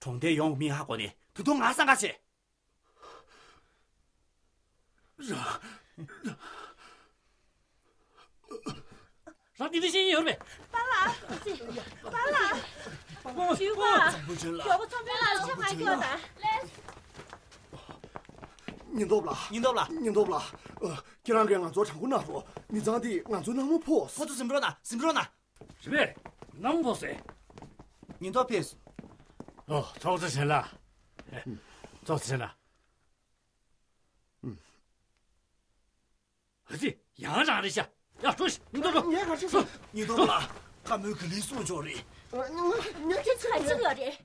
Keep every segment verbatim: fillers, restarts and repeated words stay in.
གྲོང་རྡལ་ཡོངས་ཀྱི་མི་ཧ་གོ་ནས་ད་དུང་ང་སང་ག་བྱེད། རང་། རང་འདི་འདྲ་ཤེས་ཡོད་རེད་པས། པཱ་ལགས། པཱ་ལགས། ཇུས་པ། མགྱོགས་པོ་ཚོང་དཔོན་ལགས་ལ་ཕྱག་མ་སྐྱོར་དང་། ཉིན་ཐོབ་ལགས། ཉིན་ཐོབ་ལགས། ཉིན་ཐོབ་ལགས། ཨ། ཁྱེད་རང་གིས་ང་ཚོར་དྲང་པོ་གནང་རོགས། མི་ཚང་འདིས་ང་ཚོའི་མནའ་མ་ཕོག་སོང་། ཕོ་ཚོ་གཟིམ་རོགས་གནང་། གཟིམ་རོགས་གནང་། རེད་པས། མནའ་མ་ཕོག་སོང་། ཉིན་ཐོབ་ཕེབས་སོང་། ཨོ། ཚོགས་གཙོ་ཆེན་ལགས། ཚོགས་གཙོ་ཆེན་ལགས། ཨ་ཙི། ཡང་རང་རེད་ཤག་ཡ། འགྲོ་ཤིག་ཉིན་ཐོབ་འགྲོ། ངས་ག་རེ་བྱས་སོང་། ཉིན་ཐོབ་ལགས། བཀའ་མོལ་ག་ལེར་གསུང་ཆོག་རེད། ཨ། ང་། ངས་ག་རེ་བྱས་སོང་། ཁྱོད་ཚོ་ལ་ཅི་ཡོད་རེད།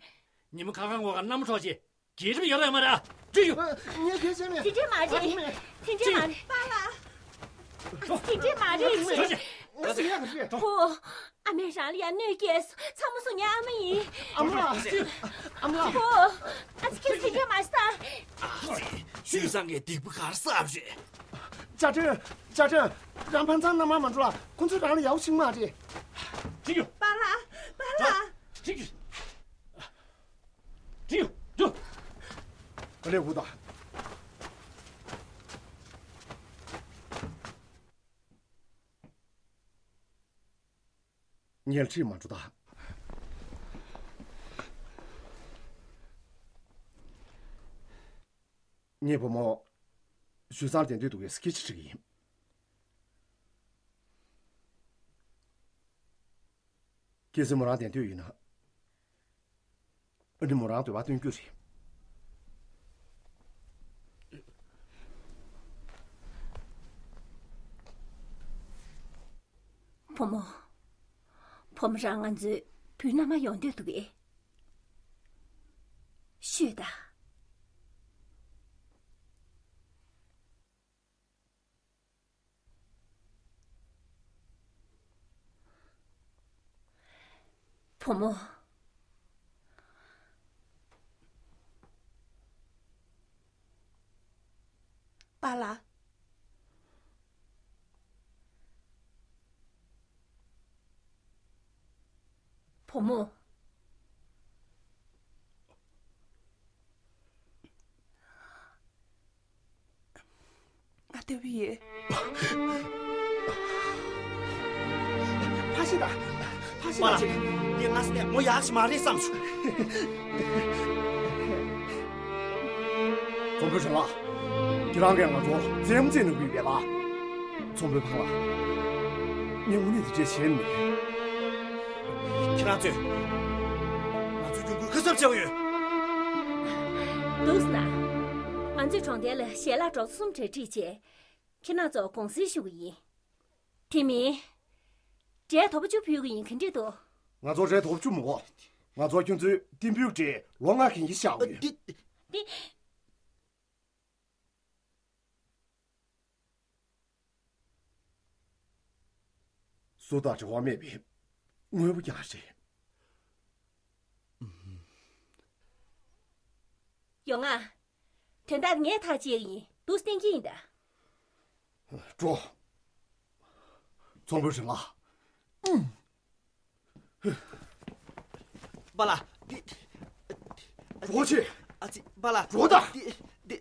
ཉིན་མོ་ཁ་ཁ་ངོ་ག་མནའ་མ་འཕྲོག་བྱས། རྒྱལ་རབས་ཡོད་རེད་མ་རེད། འགྲིག་ཡོད། ཨ། ངས་ག་རེ་བྱས་མེད། དེ་འདྲས་མ་རེད། དེ་འདྲས་མ་རེད། པཱ་ལགས། དེ་འདྲས་མ་རེད། འགྲོ་ཤིག་ང་ཚོ་ཡག་རེད། ཨོ། ཨ་མས་རང་ལ་ཡང་གནོད་སྐྱེལ་སོང་། ཚང་མ་སུ། ངའི་ཨ་མ་ཡིན། ཨ་མ་ལགས། ཨ་མ་ལགས། ཨོ། ཨ་ཙི། ཁྱོད་ཚོ་དེ་འདྲས་མ་བྱེད་དང་། ཨ་ཙི། ཞུས་ཙང་གི་སྡིག་པ་ག་རེ་བསགས་པ་རེད། ཅ་ཀྲེན། ཅ་ཀྲེན། རང་ཕན་ཚུན་མནའ་མ་མ་འགྲོ་ལ། ཁོ་ཚོས་རང་ལ་ཡག་པོ་ཞིག་མ་རེད། འགྲིག་ཡོད། པཱ་ལགས། པཱ་ལགས། འགྲིག་ཡོད། འགྲིག་ཡོད། འགྲོ། ཨ་ལས། འུ་ད། ཉལ་ཁྲིད་མ་འགྲོ་ད། ངའི་བུ་མོ་ཞུ་སང་བསྡད་འདོད་འདུག་གས་སྐད་ཆ་དྲི་གི་ཡིན། གལ་སྲིད་མོ་རང་བསྡད་འདོད་ཡོད་ན། ཨ་ནི་མོ་རང་འདོད་པ་སྟོན་རྒྱུ་རེད། བུ་མོ། བུ་མོ་རང་ང་ཚོའི་བུའི་མནའ་མར་ཡོང་འདོད་འདུག་གས། ཤོད་དང་། བུ་མོ། པཱ་ལགས། བུ་མོ། ང་ལྟ་བུ་ཡིན། ཕ་ཤི་ད། ཕ་ཤི་ད་ཅིག་ངས་སྔ་ས་ནས་མོ་ཡག་ཞིག་མ་རེད་བསམ་བྱུང་། ཚོང་དཔོན་ཆེན་ལགས། ཁྱེད་རང་གིས་ང་ཚོ་རྩེད་མོ་རྩེ་ནུས་ཀྱི་ཡོད་པས་ལགས། ཚོང་དཔོན་ཕང་ལགས། ངས་དངོས་གནས་འདི་འདྲས་བྱས་ནས། ཁྱེད་རང་ཚོས་ང་ཚོའི་གྱོང་གུན་ག་ཚོད་བྱེད་དགོས་ཡོད། འདུག་སེ་ན། ང་ཚོས་གྲོང་རྡལ་ལ་ཞལ་ལག་གྲོགས་གསུམ་གྲ་སྒྲིག་བྱས། ཁྱེད་རང་ཚོ་དགོངས་སེལ་ཞུ་གི་ཡིན། དེ་མིན། འབྲས་དོ་པོ་བཅུ་ཕུལ་གི་ཡིན། ག་འདྲས་འདུག་ང་ཚོ་འབྲས་དོ་པོ་བཅུ་མི་དགོས། ང་ཚོ་ཁྱོད་ཚོའི་ཏིན་ཕུའུ་འབྲས་ལོ་ལྔ་གི་ཡིན་བཞག་ཡོད། འདི། འདི། སུ་དང་འབྲེལ་བ་མེད་པའི་དངོས་པོ་རྐྱང་རེད། ཡོང་ང་། དོན་དག་ངས་ཐག་བཅད་ཀྱི་ཡིན། འདུག་སེ་བསྟན་གྱི་ཡིན་ད། འགྲོ། ཚོང་དཔོན་ཆེན་ལགས། པཱ་ལགས། འདི། འགྲོ་ཆེ། ཨ་ཙི། པཱ་ལགས། འགྲོ་ད། འདི། འདི།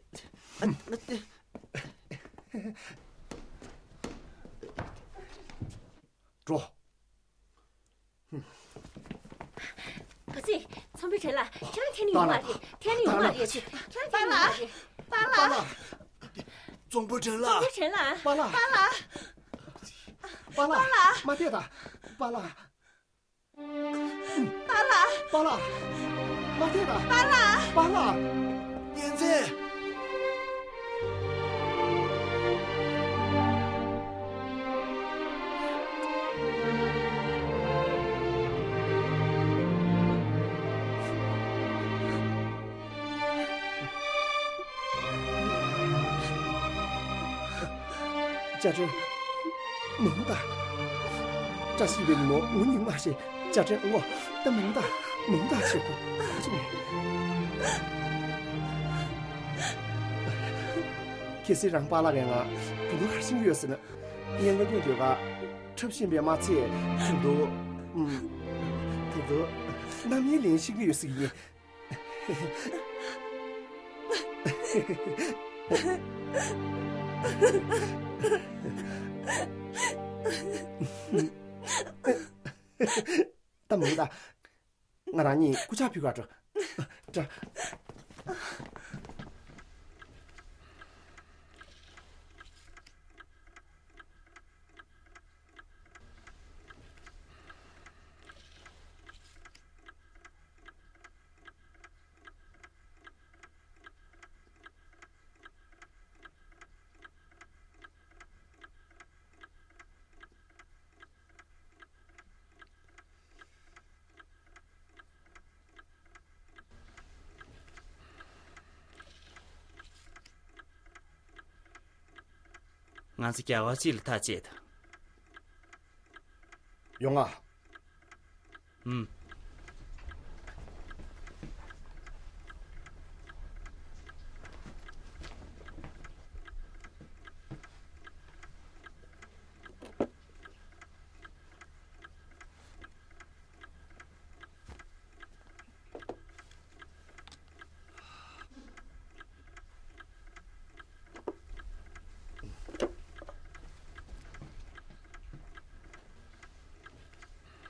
ཨ། ཨ། འདི། འགྲོ། ག་ཚོད། ཚོང་དཔོན་ཆེན་ལགས། ཁྱེད་རང་ཐད་ནས་ཡོང་མ་རེད། ཐད་ནས་ཡོང་མ་རེད། ཁྱེད་རང་ཐད་ནས་ཡོང་མ་རེད། པཱ་ལགས། ཚོང་དཔོན་ཆེན་ལགས། ཚོང་དཔོན་ཆེན་ལགས། པཱ་ལགས། པཱ་ལགས། པཱ་ལགས། པཱ་ལགས། མ་བལྟས་དང་། པཱ་ལགས། པཱ་ལགས། པཱ་ལགས། མ་བལྟས་དང་། པཱ་ལགས། པཱ་ལགས། གཉན་ཚད། ཅ་ཀྲེན། མང་ད། བཀྲ་ཤིས་པའི་ཉིན་མོ་ངུ་ཉིན་མ་ཞེས་ཅ་ཀྲེན་ངོ་། ད་མང་ད། མང་ད་ཞེས་ཁོ་ད་ཅི་མེད། གལ་སྲིད་རང་པཱ་ལགས་ཀྱིས་ང་ད་དུང་ཧར་ཤིང་ཡོད་ཟེར་ན། ངས་ང་རྒྱུན་དུ་ག་འཁྲབ་བཞིན་པའི་མ་ཚད་ད་དུང་། ད་དུང་རྣམ་གཡེང་ལེན་ཤེས་ཀྱི་ཡོད་ཟེར་གྱི་ཡིན། ད་མི་ད། ང་རང་གཉིས་སྐུ་ཕྱག་ཕུལ་ག་འགྲོ། འགྲོ། ང་ཚོ་རྒྱལ་བ་གཅིག་ལ་ཐག་བཅད་དང་། ཡོང་ང་། ཨུམ།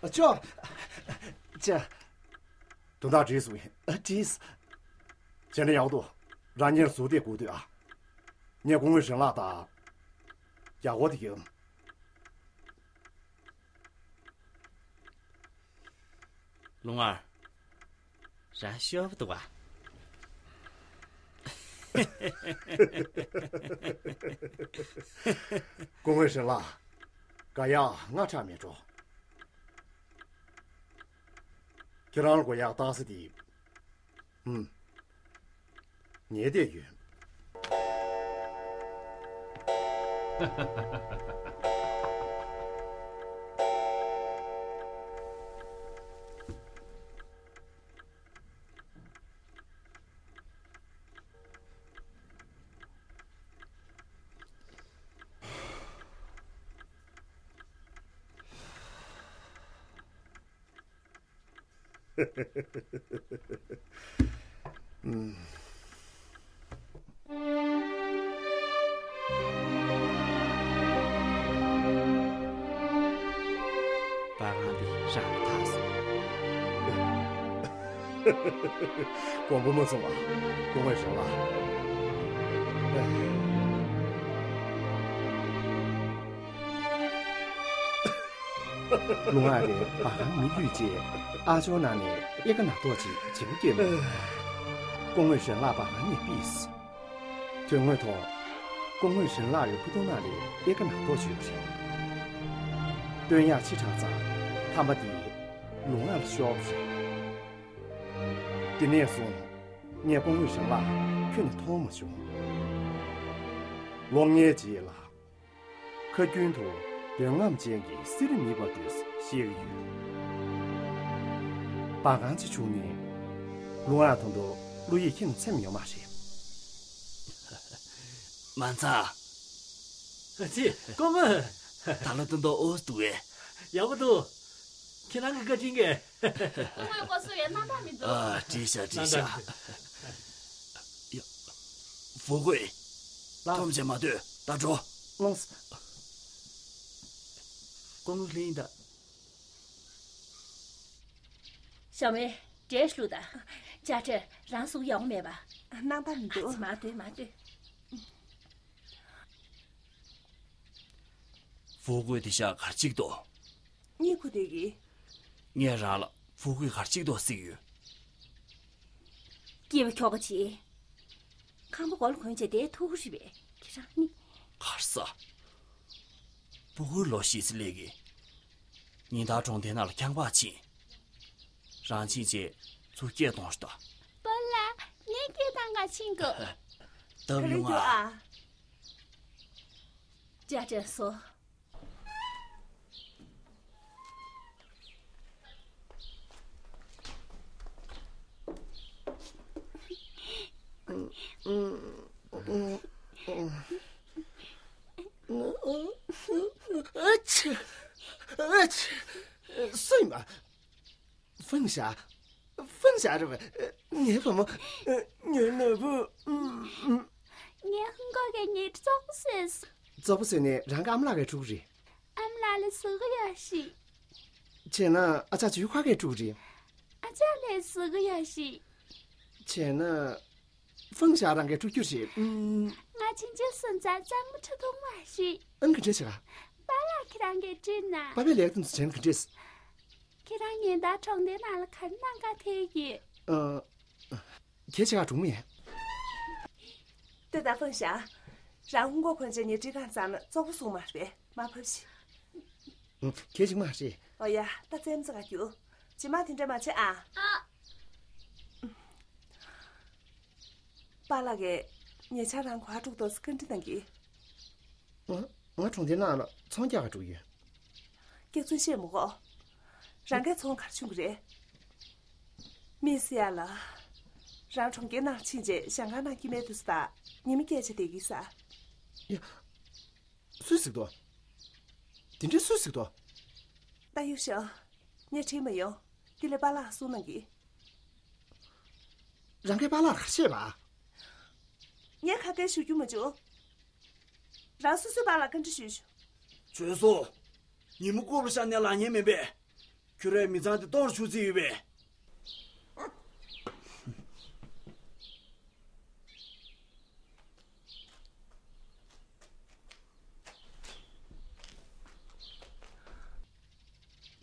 ཨ་ཅོ། ཅེ། དོན་དག་འགྲིག་སོང་ངས། ཨ་འགྲིག་བྱས་ན་ཡག་འདུག་རང་ཉིད་ཟུར་བལྟས་དགོས་འདུག་ཨ། ངས་སྐུ་ངོ་ཞིང་ལགས་དང་། རྒྱ་སྒོ་དེ་གྱོན། ལུང་ཨར། རང་ཤོར་བ་འདུག་བ། སྐུ་ངོ་ཞིང་ལགས། དགའ་ཡག་སྔ་དྲགས་མེད་འགྲོ། ཁྱེད་རང་ལ་དགོས་ཡག་རྟགས་གསལ་དེ། ཨུམ། ངས་བལྟས་ཡོད། པ་གང་འདི་རང་ཐག་སོང་། དགོངས་པ་མ་ཚོམས་པ། སྐུ་ངོ་ཞིང་ལགས། ལུང་ཨ་རེ་བ་གང་མི་འདུག་ཅེས་ཨ་ཅོ་ནང་ནས་ཨེ་ཀ་ན་ཏོག་ཅིག་བྱེད་པོ་སྐྱེས་མོད། སྐུ་ངོ་ཞིང་ལགས་བ་གང་ནས་ཕུད། དོན་དངོས་ཐོག་སྐུ་ངོ་ཞིང་ལགས་ཡོད་ཕུ་ཏུང་ནང་ལས་ཨེ་ཀ་ན་ཏོག་ཅིག་ཡོད་རེད། སྟོན་ཡག་ཕྱི་དྲགས་ཙང་ཐ་མ་དེ་ལུང་ཨ་ལ་ཤོར་བ་རེད། དེ་ནས་བཟུང་ངས་སྐུ་ངོ་ཞིང་ལགས་ཁྱོན་ནས་མཐོང་མ་བྱུང་། ལོ་ལྔའི་རྗེས་ལ། ཁ་རྒྱུན་དུ་འདོད་རྔམ་ཅན་གྱི་གསེར་རི་མིད་པ་དེ་བཤད་ཀྱི་ཡོད། བ་གང་ཅི་བྱུང་ནས་ལུང་ཨ་དོན་དུ་བློ་ཡིད་ཁྱེད་ནས་ཚེམ་ཡོད་མ་རེད། མ་ཚ། ཅི། སྐུ་ངོ། ད་ལོ་དོན་དུ་ཨོ་སི་འདུག་བས། ཡག་པོ་འདུག་ཁྱེད་རང་གི་བཀའ་དྲིན་གྱིས། སྐུ་ངོ་སྐུ་ཚེ་ཡང་སྣང་དག་མི་འདུག་ཨ། བྲིས་ཤག་བྲིས་ཤག་ཡ། ཧྥུ་ཀུའེ། ལགས། འཐོམ་བྱས་མ་སྡོད། ད་འགྲོ། ལོངས། སྐུ་ངོ་ལྷན་ཡིན་ད། ཞའོ་མེ། འབྲས་བླུགས་དང་། ཅ་ཁྲེར་རང་གཟུགས་ཡག་པོ་མེད་པ། སྣང་དག་མི་འདུག་ཨ་ཙི། མ་སྡོད་མ་སྡོད། ཧྥུ་ཀུའེ་དེ་ཤག་གར་ཅིག་ཏོ། གཉིད་ཁུག་བསྡད་ཀྱི། ངས་རང་ལ་ཧྥུ་ཀུའེ་གར་ཅིག་ཏོ་ཟེར་གྱི་ཡོད། སྐྱིད་པ་ཁྱོ་ག་བྱེད། ཁང་པ་སྒོ་ལ་གོན་བྱས་བསྡད་ཐུབ་ཀྱི་རེད་པས། ཁྱེད་རང་ནི། གར་ས། ཧྥུ་ཀུའེ་ལོ་བཞི་ཙམ་སླེབས་ཀྱི། ཉིན་ལྟར་གྲོང་སྡེ་ནང་ལ་ཁྱང་པར་ཕྱིན། རང་ཕྱིན་རྗེས་ཚུར་སྐད་གཏོང་ཤོག་ད། པཱ་ལགས། ངས་སྐད་བཏང་ག་ཕྱིན་དགོས། སྟབས་ཡོང་ཨ། ཅ་ཅ་སོ། ཨ་ཆི། ཨ་ཆི། སུ་ཡིན་པ། ཧྥུན་ཞ། ཧྥུན་ཞ་རེད་པས། ངའི་བུ་མོ། ངའི་ནོར་བུ། ངའི་ཧུན་གོ་གི་ཉལ་ཁྲི་བཙོག་པོ་བཟོས་སོང་། བཙོག་པོ་བཟོས་ནས་རང་གི་ཨ་མ་ལགས་ཀྱིས་འཁྲུད་ཀྱི་རེད། ཨ་མ་ལགས་ལ་ཟུག་གི་ཡོད་ཤག་བྱས་ན་ཨ་ཅག་ཇུས་ཁ་གིས་འཁྲུད་ཀྱི་རེད། ཨ་ཅག་ལ་ཟུག་གི་ཡོད་ཤག་བྱས་ན། ཧྥང་ཞ་རང་གིས་འཁྲུད་རྒྱུ་རེད། ཨུམ། ང་ཕྱིན་ཆད་སོང་ཙང་གཙང་མ་འཁྲུད་ཐུབ་མ་རེད། ཨང་ག་འདྲས་བྱེད་ག་པཱ་ལགས་ཁྱེད་རང་གིས་འཁྲུད་ན། པཱ་ལགས་ལས་ཀ་དེ་ཚོ་བྱས་ན་ག་འདྲས། ཁྱེད་རང་ཉིན་ལྟར་གྲོང་སྡེའི་ནང་ལ་ག་རེ་གནང་ག་ཐད་ཀྱི། ཨ། གལ་ཆེ་ག་འགྲོ་མི་ཡིན། ལྟོས་དང་ཧྥང་ཞ། རང་ཧུན་གོ་གོན་ཆས་ཉལ་ཁྲིའི་སྒང་བཙལ་ན་བཙོག་པོ་བཟོ་མ་རེད་པས། མར་ཕབ་ཤིག་གལ་ཆེ་མ་རེད། ཨོ་ཡ། ད་རྩེད་མོ་རྩེ་ག་རྒྱུགས། རྗེས་མ་དེ་འདྲ་མ་བྱེད་ཨ། ཨ། པཱ་ལགས་ཀྱིས་ཉེ་ཆར་རང་གོ་བ་དཀྲུགས་ཐོག་བཀའ་འདྲི་གནང་གི། ང་ང་གྲོང་སྡེའི་ནང་ལ་ཚོང་རྒྱག་ག་འགྲོ་གི་ཡོད། སྐྱག་རྫུན་བཤད་མི་དགོས། རང་གིས་ཚོང་ག་རེ་བྱུང་གི་རེད། མི་སི་ཡ་ལགས། རང་གྲོང་ཁྱེར་ནང་ཕྱིན་རྗེས་ཞང་ཁང་ནང་སྐྱེ་དམན་དུ་ས་དང་ཉི་མ་སྐད་ཆ་བསྡད་ཀྱི་ས། ཡ། སུས་ཟེར་གི་འདུག་དེ་འདྲའི་སུས་ཟེར་གི་འདུག་ད་ཡུ་ཤོ། ངས་དྲིས་མ་ཡོང་། དེ་ལས་པཱ་ལགས་གསུང་གནང་གི། རང་གིས་པཱ་ལགས་ལ་ག་རེ་བཤད་པ། ངས་ཁ་སྐད་ཞུ་རྒྱུ་མ་བྱུང་། རང་སོ་སོའི་པཱ་ལགས་བཀའ་འདྲི་ཞུས་ཤོག་བྱོས་སོང་། ཉིན་མོ་ལྐུགས་པ་ཤར་ནས་ལངས་མཁན་མིན་པས། ཁྱོད་རའི་མི་ཚང་དེ་སྟོངས་ར་ཆུག་རྩིས་ཡོད་པས།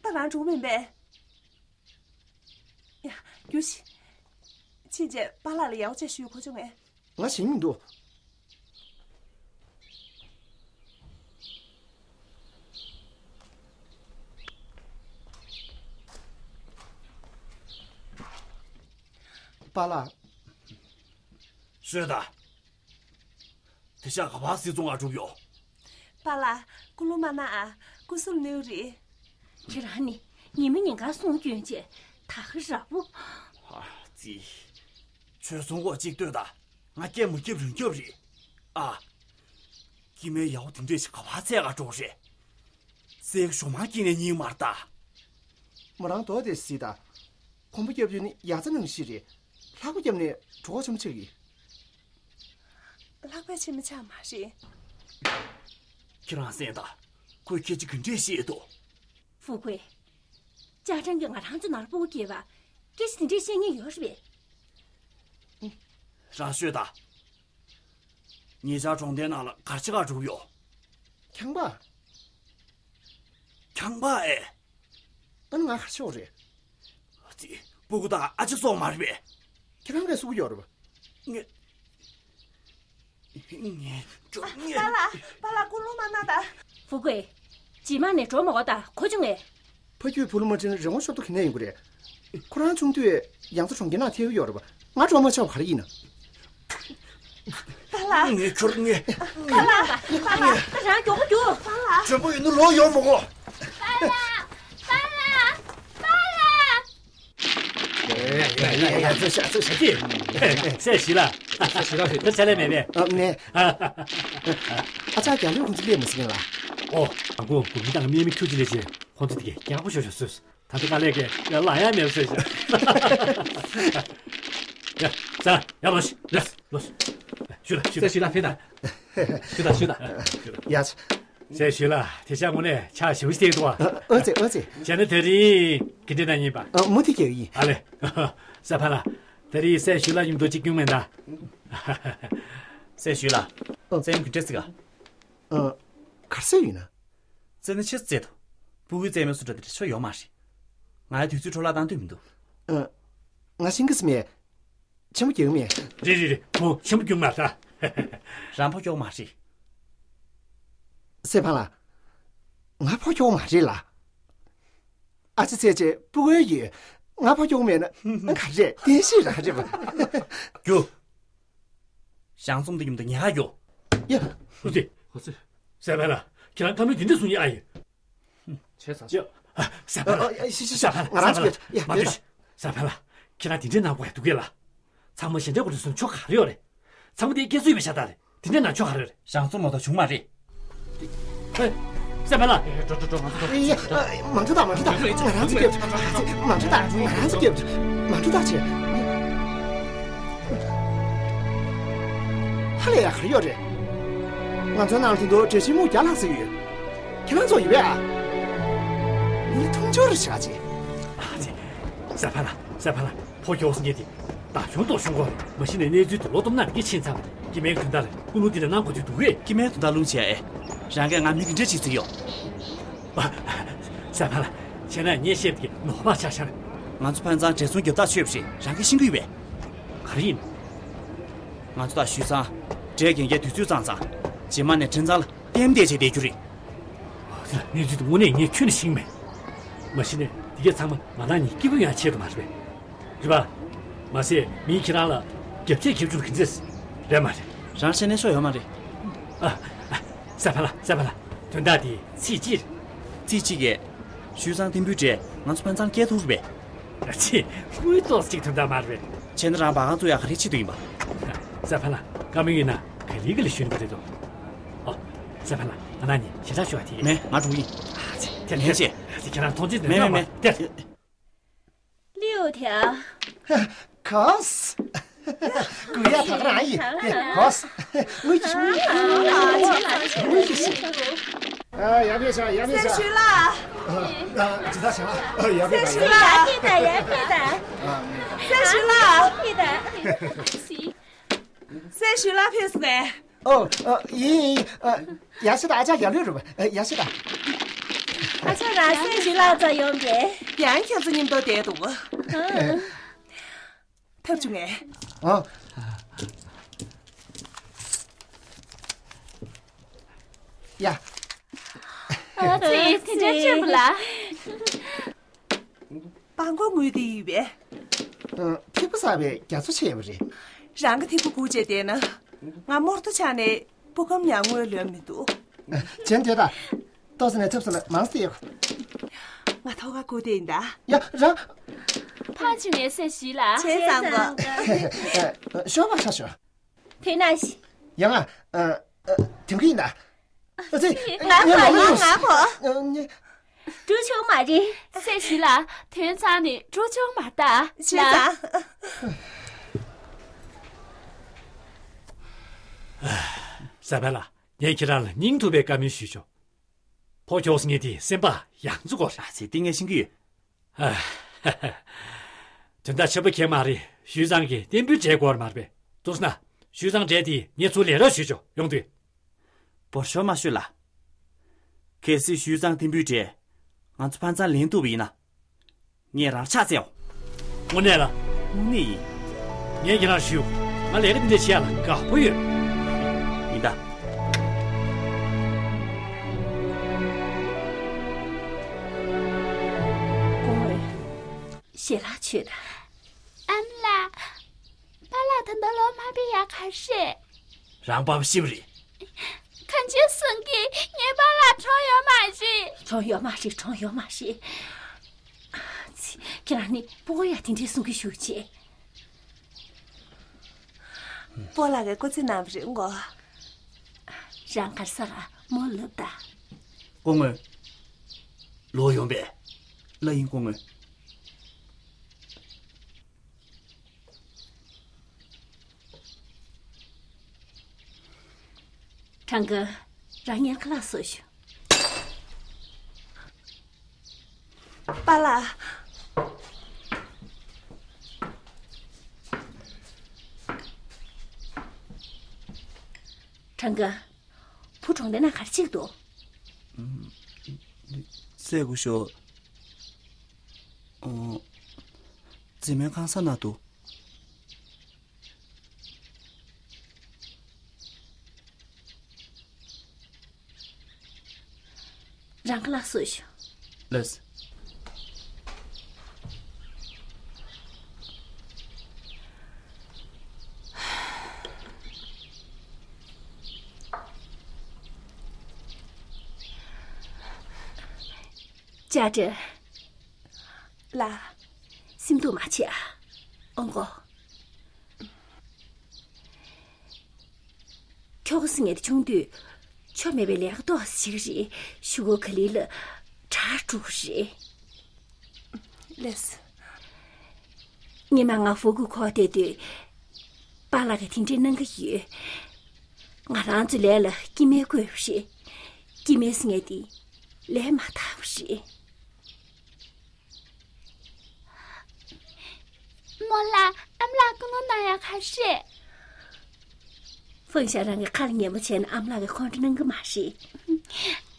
ད་རང་འགྲོ་མིན་པས། ཡ། རྒྱུགས་ཤིག་ཕྱིན་ཆད་པཱ་ལགས་ལ་ཡག་པོ་བྱས་ཞུས་གོ་བྱུང་ངས། ང་ཞེད་མི་འདུག་པཱ་ལགས། ཤོད་དང་། དེ་ཤག་ག་པར་སིལ་ཚོང་ང་སྒྲུབ་ཡོང་། པཱ་ལགས། སྐུ་རླུང་མ་གནང་ཨ། སྐུ་གཟུགས་ལ་གནོད་རེད། ཁྱེད་རང་ནི་ཉི་མ་ཉིན་གང་སོང་སྐྱོན་ཆེ། ད་ག་ར་བུ། ཨ་ཙི། ཁྱོད་སོང་གོ་གཅིག་ལྟོས་དང་། ང་སྐད་མ་རྒྱབ་རིང་རྒྱབ་རེད། ཨ། སྐྱེ་དམན་ཡག་པོ་དེ་འདྲས་ཞིག་ག་པར་འཚོལ་ག་འགྲོ་རེད། སའི་གཞུང་མང་དཀྱིལ་ནས་རྙེད་མ་རེད་ད། མོ་རང་མདོག་དེ་གཟིགས་དང་། གོམ་པ་རྒྱབ་རྒྱུ་ནི་ཡ་རྩེ་ནང་བཞིན་རེད། ལྷགས་པ་བརྒྱབ་ནས་གྲོད་ཁོག་ཆེན་པོ་ཆགས་ཀྱི། ལྷགས་པ་ཆེན་པོ་ཆགས་མ་རེད། ཁྱེད་རང་གསན་དང་། ཁོས་སྐད་ཆ་ག་འདྲས་བཤད་འདུག་ཧྥུ་ཀུའེ། ཅ་ཀྲེན་གྱིས་ང་རང་ཚོ་ནང་ལ་སྤུ་གུ་སྐྱེས་པ། སྐད་ཆ་དེ་འདྲས་བཤད་མཁན་ཡོད་རེད་པས། རང་ཤོད་དང་། ཉེ་ཆར་གྲོང་སྡེའི་ནང་ལ་གར་ཆ་ག་འགྲོ་གི་ཡོད། ཁང་པ། ཁང་པ་ཨེ། ཨ་ནི་ང་གར་ཆ་ཡོད་རེད། ཙི། སྤུ་གུ་དང་ཨ་ཅེ་སོགས་མ་རེད་པས། ཁྱེད་རང་གིས་སུ་གི་ཡོད་རེད་པ། ངས། ངས། ངས། པཱ་ལགས། པཱ་ལགས་སྐུ་རླུང་མ་གནང་དང་། ཧྥུ་ཀུའེ། རྗེས་མ་ནས་འགྲོ་མ་དགོས་དང་གོ་བྱུང་ངས། ཕ་རྒྱུད་བུ་ལ་མ་དྲིན་རི་བོང་ཤོབ་ཏོ་ག་ནས་ཡོང་གི་རེད། ཁོ་རང་ཆུང་དུས་ཡང་རྩེ་གྲོང་ཁྱེར་ནང་ཐེ་གི་ཡོད་རེད་པ། ང་འགྲོ་མ་ཆོག་པ་ག་རེ་ཡིན་ན། པཱ་ལགས། ངས་ཁྱོད་ངས། པཱ་ལགས། པཱ་ལགས། ད་རང་མགྱོགས་པོ་རྒྱུགས། པཱ་ལགས། མགྲོན་པོ་ཡོད་ན་ལོག་ཡོང་མི་དགོས། པཱ་ལགས། པཱ་ལགས། པཱ་ལགས། ཡ་ཡ་ཡ་ཡ་ཚོད་ཤ་ཚོད་ཤ་ཀི། སྲས་ཞི་ལ། སྲས་ཞི་ལ་རེད། ད་ཆ་ལས་མེད་པས། ཨ་ནས། ཨ་ཅག་རྒྱ་ལོས་ཁོང་ཚོ་སླེབས་མི་སྲིད་ལ། ཨོ། དང་པོ་གོ་མི་དང་དམིགས་མེད་ཁྱུ་གཅིག་ལས་བྱེད། ཁོང་ཚོ་དེ་གས་རྒྱག་པོ་ཤོར་ཤོར་སོས། ད་ལྟ་དཀའ་ལས་ཀྱིས་ཡ་ལ་ཡ་མེད་ཟེར་ཞིག་ཡ། ས་ཡ་ལོ་ཤི། ལོ་ཤི། ལོ་ཤི། ཞུ་ལ་ཞུ་ལ། ས་ཞུ་ལ་ཕེ་ད། ཞུ་ལ་ཞུ་ལ། ཡ། ས་ཞུ་ལ་དེ་ཤ་དངོས་གནས་ཆ་ཞིབ་ཞིག་འདུག་ཨ། ཨོ་ཙེ་ཨོ་ཙེ། བྱས་ན་དེ་རིང་གི་འདྲེ་ན་ཡིན་པ། ཨ་མུ་ཐི་ཀྱི་ཡིན། ཨ་ལེ། ས་ཕ་ལ། དེ་རིང་ས་ཞུ་ལ་མཉམ་དུ་གཅིག་རྒྱུགས་མེད་ད། ས་ཞུ་ལ། ཨོ་ཙེ་ཡམ་གི་འདྲེ་སི་ག་ཨ། གར་སེ་ཡིན་ན། རྩེད་ན་ཆེ་རྩེད་དོ། སྤུ་གུའི་རྩེད་མོའི་སུ་འདྲ་དེ་འདྲ་ཆོ་ཡོད་མ་རེད། ང་ཡ་དུས་ཚོད་འཕྲོ་བརླག་བཏང་འདོད་མི་འདུག་ཨ། ང་ཤིང་གི་སི་མེད། ཆེན་པོ་རྒྱག་མེད། རེད་རེད་རེད། ཁོང་ཆེན་པོ་རྒྱུག་མ་རེད། རང་ཕོ་ཁྱོག་མ་རེད། སེ་ཕ་ལ། ང་ཕོ་ཁྱོག་མ་རེད་ལ། ཨ་ཅེ་ཚེ་ཆེ་སྤུ་གུའི་ཡོད། ང་ཕོ་ཁྱོག་མེད་ན་ཨ་ག་རེད། བསྟན་བཤིག་རང་རེད་པ། རྒྱུགས། ཞང་ཙུང་དེ་མཉམ་དུ་ཉལ་ཁ་རྒྱོབ། ཡ། ཧུ་ཙི། ཧུ་ཙི། སེ་ཕ་ལ། ཁྱེད་རང་བཀའ་མོལ་དེ་འདྲ་གསུང་ཡ་ཨ་ཡོད། བྱས་ཙང་། ཡ། ཨ། སེ་ཕ་ལ། ཨ། ཨ། ཤི་ཤི་ཤི། སེ་ཕ་ལ། ང་རང་ཚོ་སེ་ཕ་ལ། ཡ། མ་འདུས། སེ་ཕ་ལ། ཁྱེད་རང་དེ་འདྲའི་ནང་པ་ཡ་འདུག་གས་ལ། ཚང་མ་ཞེ་འདྲ་པོ་རེད་སོང་ཆོ་ག་རེ་ཡོད་རེད། ཚང་མ་དེ་སྐྱེ་སྲིད་པའི་ཤ་སྟག་རེད། དེ་འདྲའི་ནང་ཆོ་ག་རེ་ཡོད་རེད། ཞང་ཙུང་མ་གཏོགས་བྱུང་མ་རེད། ཧེ། སེ་ཕ་ལ། འགྲོ་འགྲོ་འགྲོ། ང་ཚོ་འགྲོ། ཡ། མ་འགྲོ་ད་མ་འགྲོ་ད། ང་རང་ཚོ་རྒྱབ། མ་འགྲོ་ད། ང་རང་ཚོ་རྒྱབ། མ་འགྲོ་ད་ཅེ། ལས་ཡག་ག་རེ་ཡོད་རེད། ང་ཚོའི་ནང་ལ་དེ་འདུག་འགྲེལ་བཤད་མུ་བརྒྱ་ལྷག་ཙམ་ཡོད། ཁྱེད་རང་ཚོ་ཡོད་པས་ཨ། ངས་མཐོང་ཆུང་རེ་བྱ་ཅིག་ཨ་ཙི། ཟ་ཕ་ལ། ཟ་ཕ་ལ། ཕོ་ཁྱོ་སི་ངས་དེ། ད་གཞུང་ཐོག་གཞུང་གོ། མ་གཞི་ནས་གནས་ཚུལ་དེ་བློ་སྟོབས་ནང་གི་ཕྱིན་ཚར། སྐྱེ་དམན་དོན་དག་ལ་ཀུན་སློང་དེ་འདྲ་གནང་དགོས་དུས་འདུག་གས། སྐྱེ་དམན་དོན་དག་རླུང་ཆེ་ཨེ། རང་གིས་ང་མི་གི་འདྲ་ཅིག་བརྩི་ཡོད། ཟ་ཕ་ལ། བྱས་ན་ངས་བཤད་དེ་ནོར་བ་ཆགས་ཤར། ང་ཚོ་ཕན་ཚང་བགྲེས་སོང་རྒྱབ་ཐག་ཆོད་པ་རེད། རང་གིས་ཤེས་ཀྱི་ཡོད་པས། ག་རེ་ཡིན། ང་ཚོ་དང་ཞུས་ཚང་། འབྲས་རྒན་རྒྱལ་དུས་ཚོད་ཙང་ཙང་། རྗེས་མ་ནས་ཕྲན་ཚང་ལ་ལྟད་མོ་བལྟས་བྱས་བསྡད་རྒྱུ་རེད། གནས་ཚུལ་དེ་དངོས་གནས་ངས་ཁྱོན་ནས་ཤེས་ཀྱི་མེད། མ་གཞི་ནས་འདི་གས་ཚང་མ་ང་རང་གཉིས་སྐྱིད་པོ་ཡོང་ཆེད་དུ་མ་རེད་པས། རེད་པ། མ་ཟད་མིས་ཁྱེད་རང་ལ་རྒྱབ་ཆས་རྒྱབ་བཅུག་གི་འཛེས། རེད་མ་རེད། རང་ཤེས་ནས་ཤོར་ཡོད་མ་རེད། ཨ། ཨ། ཟ་ཕ་ལ། ཟ་ཕ་ལ། དོན་དག་དེ་ཚིག་གཅིག་རེད། ཚིག་གཅིག་གིས། ཞུས་ཚང་བསྟན་འབུལ་འདྲ་ང་ཚོ་ཕན་ཚང་སྐྱེལ་ཐུབ་རེད་པས། ཨ་ཙི། དངུལ་ཏོག་ཙམ་ཅིག་དོན་དག་མ་རེད་པས། བྱས་ན་རང་བ་གང་བཙུགས་ཡག་ག་རེ་བྱེད་འདོད་ཡིན་པ། ཟ་ཕ་ལ། བཀའ་མོལ་ཡིན་ན་ག་ལེ་ག་ལེ་ཞུ་ནི་པ་རེད་དོ། ཨོ། ཟ་ཕ་ལ། ང་རང་གཉིས་ཞེ་དྲག་ཞུ་བ་དེ། མེད། ང་འགྲོ་གི་ཡིན། ཨ་ཙི། དེ་ལན་ཆེ། ཨ་ཙི། ཁྱེད་རང་ཐོངས་མཆན་དེ། མེད་མེད་མེད། དེ། ལིའུ་ཐེ། གོས། གུ་ཡ་ད་ག་རང་ཡིན། གོས། དངུལ་གྱི་ཤུགས། དངུལ་གྱི་ཤུགས། ཨ། ཡ་ཕེ་ཤ། ཡ་ཕེ་ཤ། སེ་ཞུ་ལགས། ཨ། ཇི་ལྟར་བྱ། ཨ། ཡ་ཕེ་ཤ། ཡ་ཕེ་ད། ཡ་ཕེ་ད། ཨ། སེ་ཞུ་ལགས། ཡ་ཕེ་ད། སེ་ཞུ་ལགས་ཕེབས་སོང་ངས། ཨོ། ཨ། ཡིན་ཡིན། ཨ། ཡ་ཤི་ད། ཨ་ཅག་ཡར་ལོས་རུ། ཨ། ཡ་ཤི་ད། ཨ་ཅག་རང་སེ་ཞུ་ལགས་ཚོ་ཡོང་པས། ཡང་ཁྱོད་ཚོ་མཉམ་དུ་བསྡད་འདུག་ཨ། ཐབས་བྱུང་ངས། ཨ། ཡ། ཨ་ཙི། དེ་འདྲ་བྱོས་པ་ལ། སྤྲང་པོ་དངུལ་དེ་ཡིན་པས། ཨ། ཐིགས་པ་བསགས་པའི་རྒྱ་མཚོ་ཆེ་བ་རེད། རང་གི་ཐིགས་པ་སྒུག་བྱས་བསྡད་ན། ང་རྨོར་ཐོ་ཆགས་ནས་སྤུ་སྐམ་ཡང་དངུལ་ལོན་མི་འདུག་ཨ། ཅན་དེ་ད། ཏོག་ཙམ་ནས་ཐབས་ས་ལ་མང་སྟེ། ང་ཐོག་ཁ་སྒུག་བསྡད་ཡིན་ད། ཡ། རང་། ཕར་ཕྱིན་ནས་སེ་ཞུ་ལགས། བྱས་ཙང་གོ། ཨ། ཤོག་པ་ཆ་ཤོག་དེ་ན་ཤི། ཡང་ང་། ཨ། ཨ། དེང་གི་ཡིན་ད། ཨ་ཙི། ང་གོ། ཡང་ང་གོ། ཨ། ངས། འགྲོ་ཆོག་མ་རེད། སེ་ཞུ་ལགས། དོན་ཚང་ནས་འགྲོ་ཆོག་མ་རེད་ད། བྱས་ཙང་། ཟ་ཕ་ལ། ངས་ཁྱེད་རང་ལ་སྙིང་ཐག་པའི་བཀའ་མོལ་ཞུས་ཆོག་ཕོ་ཁྱོ་སི་ངས་དེ་སེམས་པ་ཡང་བཙུགས་དགོས་རེད། ཨ་ཙི། དེ་ངས་ཤེས་ཀྱི་ཡོད། ཨ། དོན་དག་ཆེན་པོ་གང་ཡང་མ་རེད། ཞུས་ཚང་གིས་བསྟན་འབུལ་འབྲས་དགོས་རེད་མ་རེད་པས། འདུག་སེ་ན། ཞུས་ཚང་འབྲས་དེ་ངས་ཚུར་ལེན་རོགས་ཞུས་ཆོག་ཡོང་དུས། འབོར་ཤོར་མ་ཤོར་ལགས། གལ་སྲིད་ཞུས་ཚང་བསྟན་འབུལ་འབྲས་ང་ཚོ་ཕན་ཚང་ལེན་ཐུབ་པ་ཡིན་ན། ངས་རང་ཕྱག་འཚལ་ཡོང་། དངོས་གནས་ལ། དངོས་གནས་ཡིན། ངས་ཁྱེད་རང་ཞུ། ང་ལས་ཀ་འདི་འདྲ་བྱེད་ཡ་ལ་དགའ་པོ་ཡོད། ཡིན་ད། སྐུ་ངོ། ཞལ་ལག་མཆོད་དང་། ཨ་མ་ལགས། པཱ་ལགས་ད་ལྟ་ལོག་མ་ཕེབས་ཡ་ག་རེ་རེད། རང་པཱ་ཕ་ཤི་བ་རེད། ཁ་ཆེ་སང་གི་ངའི་པཱ་ལགས་གྲོངས་ཡོད་མ་རེད། གྲོངས་ཡོད་མ་རེད། གྲོངས་ཡོད་མ་རེད། ཨ་ཙི། ཁྱེད་རང་ནི་སྤུ་གུ་ཡ་དེ་འདྲའི་གསུང་གི་བཞུགས་བྱས། སྤོ་ལགས་ཀྱིས་སྐུ་རྩེད་གནང་བ་རེད་མགོ། རང་གར་ས་ར་མོ་ལབ་ད། སྐུ་ངོ། ལོག་ཡོང་པས། ལ་ཡིན་སྐུ་ངོ། ཁྲང་ཀ། རང་ཉལ་ཁ་ལག་བཟོ་ཤོག་པཱ་ལགས། ཁྲང་ཀ། བུ་གྲོངས་པའི་ནང་ག་རེ་བྱེད་ཀྱི་འདུག་སེ་གོ་ཤོག་ཨོ། རྫི་མའི་ཁང་གསར་ན་འདུག་རང་ཁ་ལག་བཟོ་ཤོག་ལགས། ཅ་ཀྲེ། ལགས། སེམས་སྡུག་མ་བྱེད་ཨ། ཨོང་གོ། ཁྱོ་ག་སེ་ངེད་ཆུང་དུས་ཆོ་མེད་པའི་ལས་ཀ་ཏོག་ཙམ་བྱེད་ཀྱི་རེད། གཞུག་གུ་ག་ལེ་ལ་དྲག་འགྲོ་གི་རེད། ལགས། སྔོན་མ་ང་ཧྥུ་གུ་ཁོག་བསྡད་དུས། པཱ་ལགས་ཀྱིས་དེ་འདྲའི་གནང་གི་ཡོད། ང་རང་ཚོའི་ལས་ལ་སྐྱེ་དམན་བཀོད་པ་རེད། སྐྱེ་དམན་ཟེར་མཁན་དེ་ལས་མ་དག་པ་རེད། རྨོ་ལགས། ཨ་མ་ལགས་ཁོང་ཁྲོ་གནང་ཡག་ག་རེ་རེད། ཧྥུང་ཞ་རང་གིས་ཁ་ལ་ཉན་པོ་བྱས་ན་ཨ་མ་ལགས་ཀྱིས་ཁོང་ཁྲོ་གནང་གི་མ་རེད།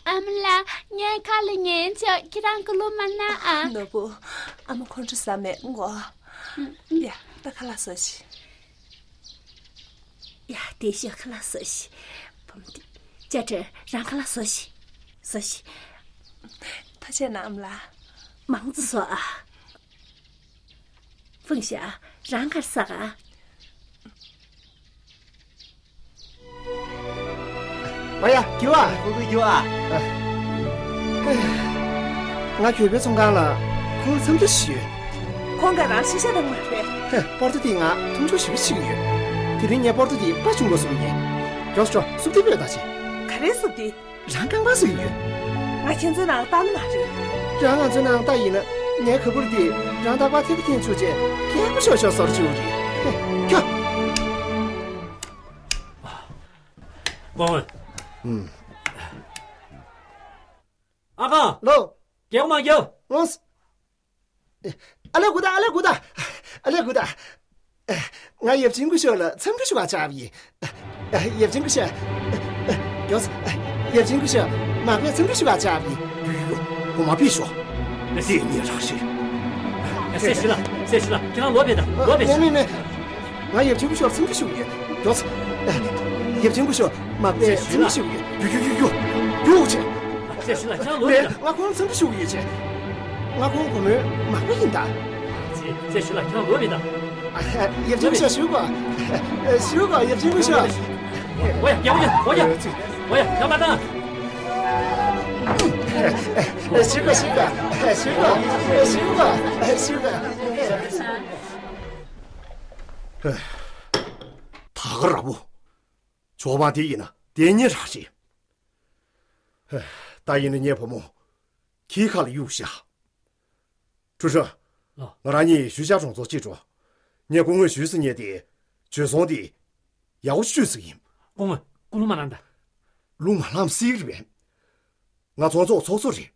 ཨ་མ་ལགས། ངས་ཁ་ལ་ཉན་ཆོག་ཁྱེད་རང་སྐུ་རླུང་མ་གནང་ཨ། ནོར་བུ། ཨ་མ་ཁོང་ཁྲོ་ཟ་མེད་མགོ། ཡ། ད་ཁ་ལག་བཟོ་ཤིག་ཡ། དེ་ཤོག་ཁ་ལག་བཟོ་ཤིག་བུ་མོ་དེ། ཅ་ཀྲེན། རང་ཁ་ལག་བཟོ་ཤིག་བཟོ་ཤིག་ཐུགས་རྗེ་གནང་ཨ་མ་ལགས། མང་ཙམ་བཟོ་ཨ། ཧྥུང་ཞ། རང་ག་རེ་ཟ་ག་ཨ། ཨོ་ཡ། རྒྱུགས་ཨ། ཕྲུ་གུ་རྒྱུགས་ཨ། ང་གྱོད་དཔོན་ཚོང་ཁང་ལ་ཁོང་ལ་འཚམས་འདྲི་ཞུས། ཁོང་ག་རང་ཤི་ཤ་དང་མ་རེད། ཧེ། པོར་ཏོ་དེས་ང་མཐོང་ཆུང་ཞེ་པོ་བྱེད་ཀྱི་ཡོད། དེ་རིང་ངས་པོར་ཏོ་དེ་དཔའ་ཆུང་དགོས་བཟོ་གི་ཡིན། མགྱོགས་སུ་འགྲོ། སུབ་ཏི་སྤོས་ད་བྱེད། ག་རེ་སུབ་ཏི། རང་རྐང་པ་བཟོ་ཡི་ཡོད། ང་ཁྱེད་ཚོའི་ནང་ལ་བཏང་ནི་མ་རེད། རང་ང་ཚོའི་ནང་ལ་བཏང་ཡིན་ན་ངའི་ག་བུར་དེ་རང་རྟག་པར་ཐེབས་ཀྱི་འཐེན་བཅུག་བྱས་སྐད་པོ་ཤོར་ཤོར་བཟོ་བཅུག་རེད། ཧེ། ཁྱོད། ཨ་ཁང་། ལོ། རྒྱག་མ་རྒྱག་ལོངས། ཨ་ལས་དགུ་ད། ཨ་ལས་དགུ་ད། ཨ་ལས་དགུ་ད། ང་ཡབ་ཆེན་སྐུ་ཞབས་ལ་འཚམས་འདྲི་ཞུ་བར་བཅར་བ་ཡིན། ཡབ་ཆེན་སྐུ་ཞབས། མགྱོགས། ཡབ་ཆེན་སྐུ་ཞབས། མག་པས་འཚམས་འདྲི་ཞུ་བར་བཅར་བ་ཡིན། ཡོ་ཡོ། སྒོ་མ་ཕྱེ་ཤོག་དེ་ངའི་རང་རེད། སྲས་ཞི་ལ། སྲས་ཞི་ལ། ཁྱེད་རང་ལོག་པས་ད། ལོག་པས། མེད་མེད་མེད། ང་ཡབ་ཆེན་སྐུ་ཞབས་འཚམས་འདྲི་ཞུ་གི་ཡོད། མགྱོགས། ཡབ་ཆེན་སྐུ་ཞབས། མག་པས་འཚམས་འདྲི་ཞུ་གི་ཡོད། ཡོ་ཡོ་ཡོ་ཡོ། ཡོ་ཆེ། སྲས་ཞི་ལ། ཁྱེད་རང་ལོག་པས་ད། ང་ཁོང་འཚམས་འདྲི་ཞུ་གི་ཡོད་ཆེ། ང་ཁོང་བུ་མོའི་མག་པ་ཡིན་ད། སྲས་ཞི་ལ། ཁྱེད་རང་ལོག་པས་ད། ཡབ་ཆེན་སྐུ་ཞབས་ཞུ་གོ། ཞུ་གོ། ཡབ་ཆེན་སྐུ་ཞབས། འོ་ཡ། རྒྱག་པ་ཡ། འོ་ཡ། འོ་ཡ། རྒྱག་པ་དང་། ཞུ་གོ། ཞུ་གོ། ཞུ་གོ། ཞུ་གོ། ཞུ་གོ། ད་ག་ར་བོ། ཇོ་བ་དེ་ཡིན་ན་དེ་ཉིད་རང་རེད། ད་ཡིན་ན་ངའི་བུ་མོ་ཁྱིའི་ཁ་ལ་གཡུགས་བཞག་ཀྲུའུ་ཧྲི། ལགས། ང་རང་གཉིས་ཞུས་ཅཱ་གྲོང་ཚོར་ཅིག་འགྲོ། ངས་སྐུ་ངོ་ཞུས་ཟེར་མཁན་དེ་བྱོལ་སོང་དེ་ཡག་པོ་ཞུས་ཟེར་གྱི་ཡིན། སྐུ་ངོ། སྐུ་རླུང་མ་ལངས་ད། རླུང་མ་ལངས་སྲིད་ཀྱི་རེད། ང་ཚོང་ཚོགས་ཚོགས་གཙོ་རེད།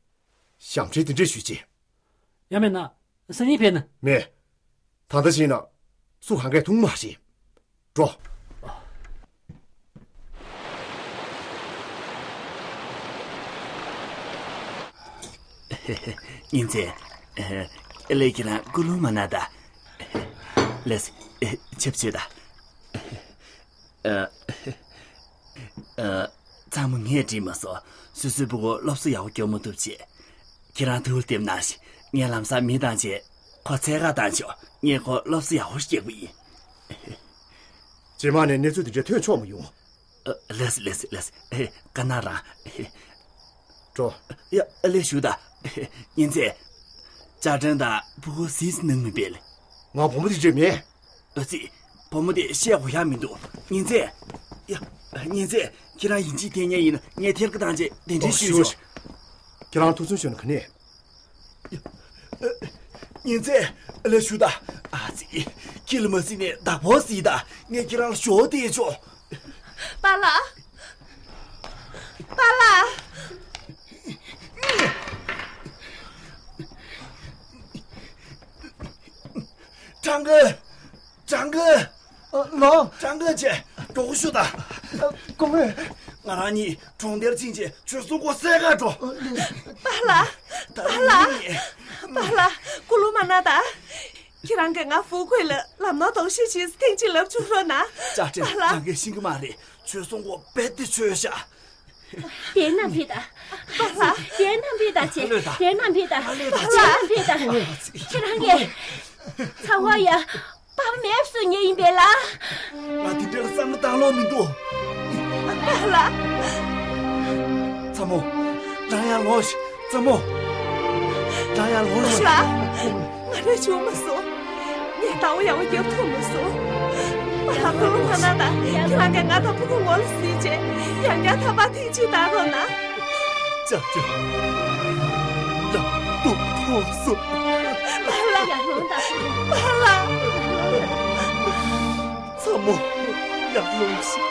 ཞབས་འདྲེན་དེ་འདྲས་ཞུས་རྗེས། ཡང་མིན་ན་སང་ཉིན་ཕེབས་ན། མེད། ད་ལྟ་ཕྱིན་ན་སུ་གང་གས་འཐུང་མ་ཤེས། འགྲོ། ཉིན་མཚན། ལས་ཀྱི་རང་སྐུ་རླུང་མ་ན་ད། ལས། ཆབ་ཆོས་ད། ཨ། ཨ། ཚང་མ་ངས་འགྲིག་མ་སོང་། སོ་སོའི་ཕྲུ་གུ་སློབ་གསོ་ཡག་པོ་སྐྱོན་མ་ཐུབ་བྱས། ཁྱེད་རང་ཐུགས་ལ་བདེ་པོ་གནང་ཞིག་ངས་ལམ་སང་མི་བཏང་བྱས་ཁོ་འཚོལ་ག་བཏང་ཆོག་ངས་ཁོ་སློབ་གསོ་ཡག་པོ་ཞིག་རྒྱག་གི་ཡིན། རྗེས་མ་ནས་གནས་ཚུལ་འདི་འདྲ་ཐོན་ཆོག་མ་ཡོང་། ཨ། ལགས་སེ། ལགས་སེ། ལགས་སེ། ཨེ། བཀའ་གནང་རང་། འགྲོ། ཡ། ཨ། ལགས་ཞུ་ད། ཉིན་མཚན། ཅཱ་ཀྲེན་དང་ཕྲུ་གུ་གཟིགས་གནང་མི་འབད་ལེ། ང་བུ་མོ་དེ་འདྲ་མེད། ཨ་ཙི། བུ་མོ་དེ་བཤད་དགོས་ཡག་མི་འདུག་ཉིན་མཚན། ཡ། ཉིན་མཚན། ཁྱེད་རང་ཡིན་གཅིག་འཐེན་མཁན་ཡིན་ན་ངས་ཐེར་གི་བཏང་བྱས་གདན་འདྲེན་ཞུས་ཆོག་ཁྱེད་རང་ཐུགས་སུན་ཞུས་ན་ག་ནས། ཉིན་མཚན། ལགས་ཞུ་ད། ཨ་ཙི། ཁྱེད་ལ་མ་གཟིགས་ནས་བདག་པོ་གཟིགས་ད། ངས་ཁྱེད་རང་ལ་ཞོ་སྟེར་ཆོག་པཱ་ལགས། པཱ་ལགས། ཀྲང་ཀའེ། ཀྲང་ཀའེ། ཨ། ལོ། ཀྲང་ཀའེ་ཅེ། མགྱོགས་པོ་ཤོག་ད། ཨ། སྐུ་ངོ། ང་རང་གཉིས་གྲོང་རྡལ་ཕྱིན་བྱས་བྱོལ་སོང་སྐོར་གསལ་ཁ་འགྲོ། ཨ། ལགས། པཱ་ལགས། ད་པཱ་ལགས། ཡིན། པཱ་ལགས། སྐུ་རླུང་མ་གནང་ད། ཁྱེད་རང་གིས་ང་ཧྥུའུ་ཁུའེ་ལ་ལམ་ནོར་དོགས་གཞི་བྱས་ཐེངས་གཅིག་ལབ་བཅུག་རོགས་གནང་། ཅཱ་ཀྲེན། པཱ་ལགས། རང་གིས་ཤེས་ཀྱི་མ་རེད། བྱོལ་སོང་སྐོར་རྦད་དེ་འཆོལ་ཤག་དེ་ནང་ཕེབས་ད། པཱ་ལགས། དེ་ནང་ཕེབས་ད་ཅེ། ལོས་ད། དེ་ནང་ཕེབས་ད། པཱ་ལགས། དེ་ནང་ཕེབས་ད། ཁྱེད་རང་གིས་ཚ་བ་ཡ། པཱ་པ་མེད་སོང་ཉེ་ཡིན་པས་ལ། ང་དེ་འདྲར་བསམ་བློ་བཏང་ལོང་མི་འདུག་པཱ་ལགས། ཚ་མོ། རང་ཡར་ལོངས་ཤིག་ཚ་མོ། རང་ཡར་ལོངས་ཤིག་པཱ་ལགས། ང་རང་བྱུང་མ་སོང་། ངས་ཟླ་བོ་ཡག་པོ་བརྒྱབ་ཐུབ་མ་སོང་། པཱ་ལགས། སྐུ་རླུང་མ་གནང་ད། ཁྱེད་རང་གིས་ང་དང་ཕྲུ་གུ་ངོ་ལ་གཟིགས་བྱས་ཡང་བསྐྱར་ཐར་པ་ཐེངས་གཅིག་བཏང་རོགས་གནང་། ཅཱ་ཀྲེན། རང་སྡུག་ཐོག་སོང་། པཱ་ལགས། ཡར་ལོངས་དང་། པཱ་ལགས། ཚ་མོ། ཡར་ལོངས་ཤིག་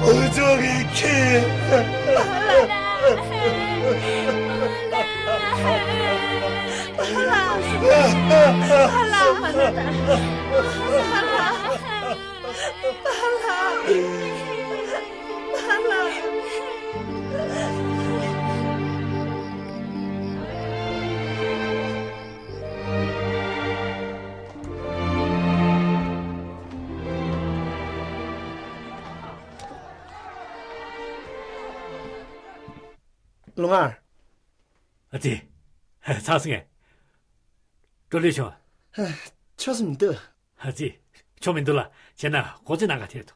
འུ་ཚོ་གི་ཁྱི། ལུང་ཨར། ཨ་ཙི། ཚར་སོང་ངས། སྤྲོ་ལོས་བྱུང་། ཆོག་སུ་མི་འདུག་ཨ་ཙི། ཆོག་མི་འདུག་ལ། བྱས་ན་ཁོ་ཚོས་ནང་ག་ཐད་དོ།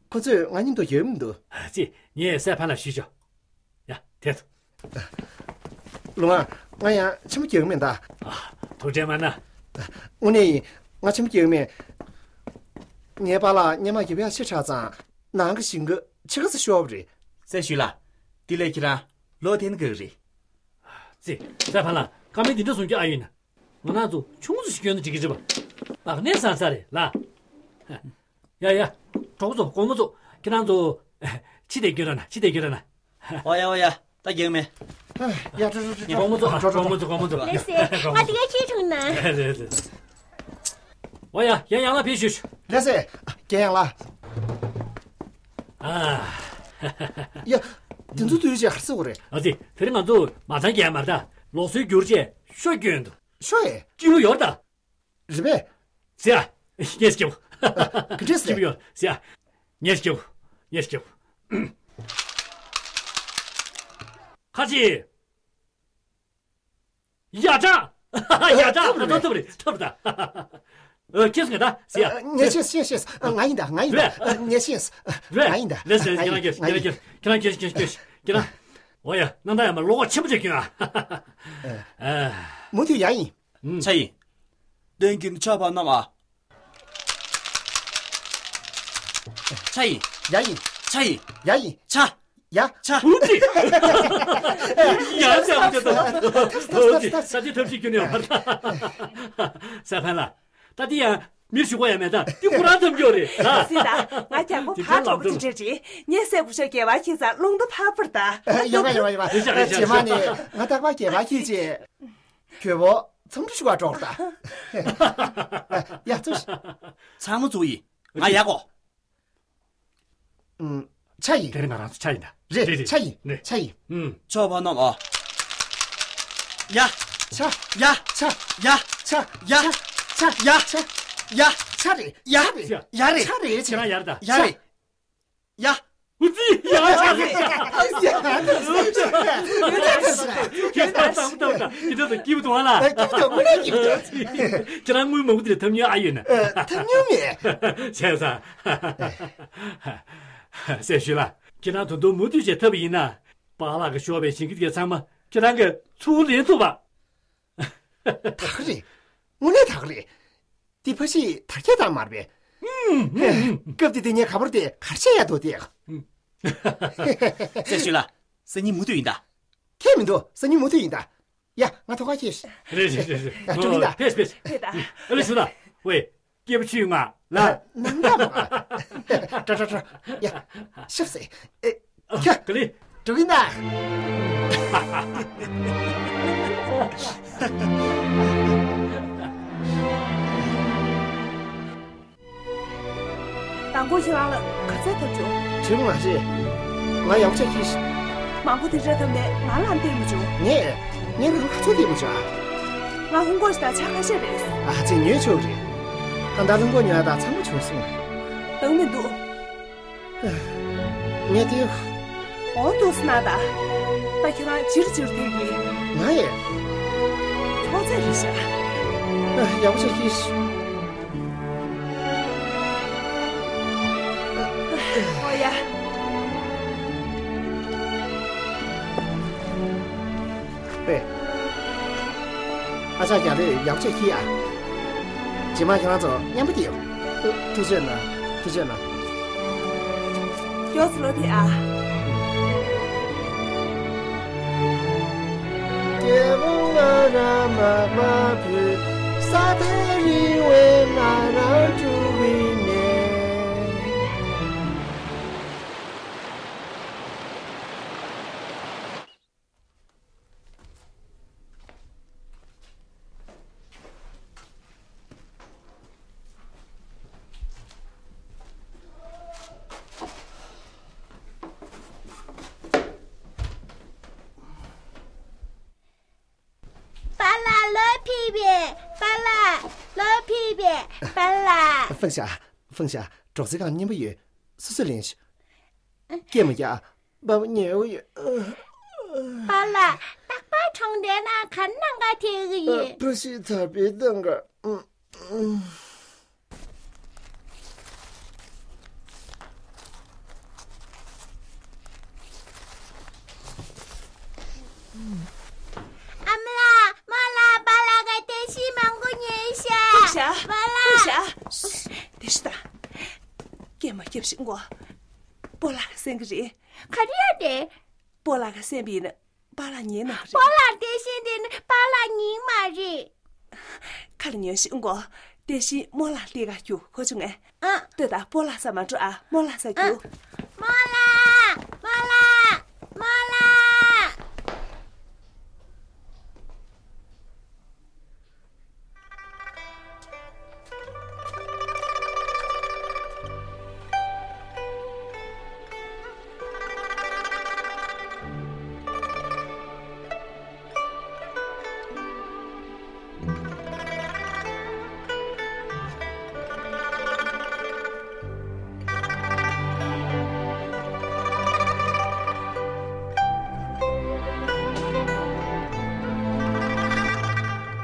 ཁོ་ཚོས་ང་གཉིས་འདུག་ཡོད་མི་འདུག་ཨ་ཙི། ངས་སའི་ཕན་ལ་ཞུས་ཆོག་ཡ། ཐད་དོ། ལུང་ཨ། ང་ཡང་ཆེན་པོ་རྒྱག་མིན་ད། ཨ། ཐུགས་དྲན་མ་གནང་། དངོས་གནས་ཡིན། ང་ཆེན་པོ་རྒྱག་མིན། ངའི་པཱ་ལགས་སྔོན་མ་རྒྱབ་ཡག་ཆེ་དྲགས་ཙང་ནང་གི་ཞིང་ཁ་ཕྱི་ཁ་ཚ་ཤོར་བ་རེད། སེ་ཞུས་ལ། དེ་ལས་ཁྱེད་རང་ལོ་དེ་ནི་ག་གི་རེད། ཙི། ཙེ་ཕ་ལ། ཀ་མེད་འདི་འདྲ་སོང་རྒྱུ་ཨ་ཡོད་ན། ང་རང་ཚོ་ཆུང་ཙམ་ཞིག་སྐྱོན་ན་འགྲིག་གི་རེད་པ། ལག་ནས་བཟང་ས་རེད་ལ། ཡ་ཡ། གྲོགས་པོ་ཚོ་སྒོར་མོ་ཚོ་ཁྱེད་རང་ཚོ། ཕྱི་དེ་སྐྱོན་ར་ན་ཕྱི་དེ་སྐྱོན་ར་ན། ཨོ་ཡ་ཨོ་ཡ། ད་རྒྱག་མེད། ཡ་ཁྲོ་ཁྲོ་ཁྲོ་ཁྲོ། སྒོར་མོ་ཚོ་སྒོར་མོ་ཚོ་སྒོར་མོ་ཚོ། ལེ་སེ། ང་དེ་ག་ཅི་བྱུང་ན། རེད་རེད། ཨོ་ཡ། ཡ་ཡང་ལ་ཕེབས་ཞུ། ལེ་སེ། རྒན་ཡང་ལ། ཨ། ཡ། དེ་ཚོ་དུས་ཅི་ཧར་སི་གོ་རེད། ཨ་ཙི། དེ་རིང་ང་ཚོ་མ་ཚང་རྒྱལ་མར་ད་ལོག་སོའི་རྒྱུར་ཆེ་ཤོ་སྐྱོན་འདུག་ཤོ་ཡེ། སྐྱིད་པོ་ཡོད་ད། རེད་པས། ཟེ་ཨ། ངས་སྐྱིད་པོ། ག་འདྲས་སྐྱིད་པོ་ཡོད་ཟེ་ཨ། ངས་སྐྱིད་པོ། ངས་སྐྱིད་པོ། ཁ་ཆེ། ཡ་ཅག་ཡ་ཅག་ཐབས་རེད། ཐབས་རེད་ཐབས་རེད་ད། ཁྱེད་སུ་ངས་ད་ཟེ་ཨ། ངས་ཤེས་ཤེས་ཤེས། ང་ཡིན་ད་ང་ཡིན་ད། ངས་ཤེས། རེད། ང་ཡིན་ད། ལེ་སེ། ང་ཡིན། ང་ཡིན། ཁྱེད་རང་ཁྱེད་རང་ཁྱེད་རང་ཁྱེད་རང་ཁྱེད་རང་། འོ་ཡ། གནམ་ཐང་ཡ་མ་ལོག་པ་ཆེན་པོ་ཅིག་སྐྱོན་ཨ། མུ་མཐུད་ཡ་ཡིན། ཆ་ཡིན། གདོན་གྱི་ཆ་ཕ་རྣམས་ཨ། ཆ་ཡིན། ཡ་ཡིན། ཆ་ཡིན། ཡ་ཡིན། ཆ། ཡ། ཆ། ཧུ་ཏི། ཡ་ཟེར་བ་དེ་ད། ཧུ་ཏི། ས་ཆ་ཐབས་ཤེས་ཁྱོན་ནས་ཡོང་བ་ད། ས་ཕན་ལ། ད་དེ་ཡང་མིར་ཞུ་གོ་ཡ་མེད་ད། དེ་ཁོ་རང་ཐབས་སྐྱོ་རེད་ད། སྲིད་ད། ང་རྒྱལ་པོ་དེ་ཕར་གྲོགས་པོ་ཅི་འདྲ་རེད། ངས་སྲས་སྐུ་ཞབས་རྒྱལ་བ་ཁྱེད་ཚ་རླུང་རྟ་ཕར་ཕར་ད། ཡོད་པ་ཡོད་པ་ཡོད་པ། རེད་ཤག་རེད་ཤག་རྗེས་མ་ནས་ང་རྟག་པར་རྒྱལ་བ་ཁྱེད་ཅེས། གྱོད་པོ་མཚམས་འདྲི་ཞུ་བར་འགྲོ་ད། ཡ་ཚུ། ཚང་མ་ཚུ་ཡིན། ང་ཡག་གོ། ཨུམ། ཆ་ཡིན། དེ་རིང་ང་རང་ཚོ་ཆ་ཡིན་ད། རེད། རེད་རེད། ཆ་ཡིན། རེད། ཆ་ཡིན། ཨུམ། ཆོག་པ་རྣམས་ཨ། ཡ། ཆ། ཡ། ཆ། ཡ། ཆ། ཡ། ཆ། ཡ། ཆ། ཡ། ཆ་རེད། ཡ་རེད། ཡ་རེད། ཆ་རེད། ཁྱེད་རང་ཡར་ད། ཡ་རེད། ཡ། ཨུ་ཙི། ཡ་ཆ་རེད། ཡ་ཆ་རེད། ཁྱེད་རང་བསམ་བཏང་ད། ཁྱེད་རང་ཚོ་སྐྱིད་པོ་འདུག་ཨ་ལ། སྐྱིད་པོ་འདུག་དངོས་གནས་སྐྱིད་པོ་འདུག་ཁྱེད་རང་དངུལ་མང་པོ་དེ་ལ་ཐབས་ཉོ་ཨ་ཡོད་ན། ཨ། ཐབས་ཉོ་མེད། བྱས་ཙང་། སེ་ཞུ་ལ། ཁྱེད་རང་ད་དུང་མུ་མཐུད་བྱས་ཐབས་ཡིན་ན། པཱ་ལགས་ཀྱིས་ཤོར་བའི་ཞིང་ཁ་དེ་ཚང་མ་ཁྱེད་རང་གིས་ཚུར་ལེན་ཐུབ་པ། ད་ག་རེད། དངོས་གནས་ད་ག་རེད། འདི་ཕ་ཤི་དར་རྒྱས་དར་མར་པས། སྐབས་དེ་དེ་ངས་ག་པར་དེ་གར་ཆད་ཡ་དོ་དེ། སེ་ཞུ་ལ། སང་ཉིན་མུ་མཐུད་ཡིན་ད། ཁྱད་མི་འདུག་སང་ཉིན་མུ་མཐུད་ཡིན་ད། ཡ། ང་ཐོག་ཁ་ཁྱེར། རེད་རེད་རེད་རེད། ཨ། འགྲོ་གི་ཡིན་ད། ཕེབས་ཕེབས། ཕེབས་ད། ཨ་ལེ་ཞུ་ད། ཝེ། སྐྱེས་བུ་ཆུང་ང་ལ། ནང་ད་མ། ཏྲ་ཏྲ་ཏྲ། ཡ། ཤབ་སེ། ཨེ། ཁྱ། ག་ལེ། འགྲོ་གི་ཡིན་ད། དང་པོ་ཁྱེད་རང་ལ་ག་ཚད་ཐོབ་བྱུང་། དྲི་བ་མ་བྱེད། ང་ཡག་ཆ་ཁྱི་ཤི། མང་པོ་དེ་འདྲ་ཐོབ་ནས་ང་ལ་བལྟས་མ་བྱུང་། ངས། ངས་རང་ཁ་ཚོད་བལྟས་མ་བྱུང་ཨ། ང་ཧུང་གོ་ཞིག་དང་ཆ་ཁ་ཤས་རེད། ཨ་ཙི་ཉོས་ཆོག་རེད། ཧ་ད་ཧུང་གོ་ཉོ་ཡ་ད་ཚང་མ་བྱུང་སོང་། དང་མི་འདུག་ངས་དེ། འོ་འདུག་སེ་ན་ད། ད་ཁྱེད་རང་ཇིར་ཇིར་ཐེབས་ཀྱི། ང་ཡི། ཁྱོད་ཚད་རེད་ཤག་ཡག་པོ་ཞིག་ཤི། ཨོ་ཡ། ཨེ། ཨ་ཅག་རྒྱ་རེད། ཡག་ཆ་ཁྱི་ཨ། རྗེས་མ་ཁྱེད་རང་ཚོ་མཉམ་པོ་བསྡད་ཡོང་། ཐུགས་རྗེ་གནང་། ཐུགས་རྗེ་གནང་། མགྱོགས་སུ་ལོག་ཐེངས་ཨ། སྐྱེས་བུ་ང་རང་མ་མ་བུ། ས་མཐའ་རིང་བའི་ང་རང་འགྲོ་བའི་ཉེན། པས་པཱ་ལགས། ལོ་ཕེབས་པས་པཱ་ལགས། ཧྥུང་ཞ། ཧྥུང་ཞ། སྒྲོག་ཙེ་སྒང་རྔན་པ་ཡོད། སོ་སོས་ལེན་ཤོག་སྐད་མ་རྒྱག་པཱ་པ་ཉལ་གི་ཡོད། པཱ་ལགས། རྟག་པར་གྲོང་རྡལ་ནང་ག་རེ་གནང་ག་ཐད་ཀྱི་ཡོད། ཕ་གཞིས་དར་སྤེལ་གཏོང་གར། ཨ་མ་ལགས། རྨོ་ལགས་པཱ་ལགས་ཀྱིས་དེ་བཞིན་མང་པོ་ཉོས་ཤག་ཧྥུང་ཞ། པཱ་ལགས། ཧྥུང་ཞ། དེ་ཤི་ད། སྐད་མ་རྒྱབ་ཤིག་མགོ། སྤོ་ལགས་ཀྱིས་གསན་གྱི་རེད། ག་རེ་ཡོད་དེ། སྤོ་ལགས་ཀྱིས་གསན་པ་ཡིན་ན་པཱ་ལགས་ཉན་ནམ་རེད། སྤོ་ལགས་དེ་བཞིན་དེ་ནི་པཱ་ལགས་ཉན་མ་རེད། ཁ་ལ་ཉོན་ཤིག་མགོ། དེ་བཞིན་རྨོ་ལགས་སླེབས་ག་རྒྱུགས། ཁོ་ཆུང་ངས། ཨ། ལྟོས་དང་། སྤོ་ལགས་སར་མ་འགྲོ་ཨ། རྨོ་ལགས་སར་རྒྱུགས། རྨོ་ལགས། རྨོ་ལགས། རྨོ་ལགས།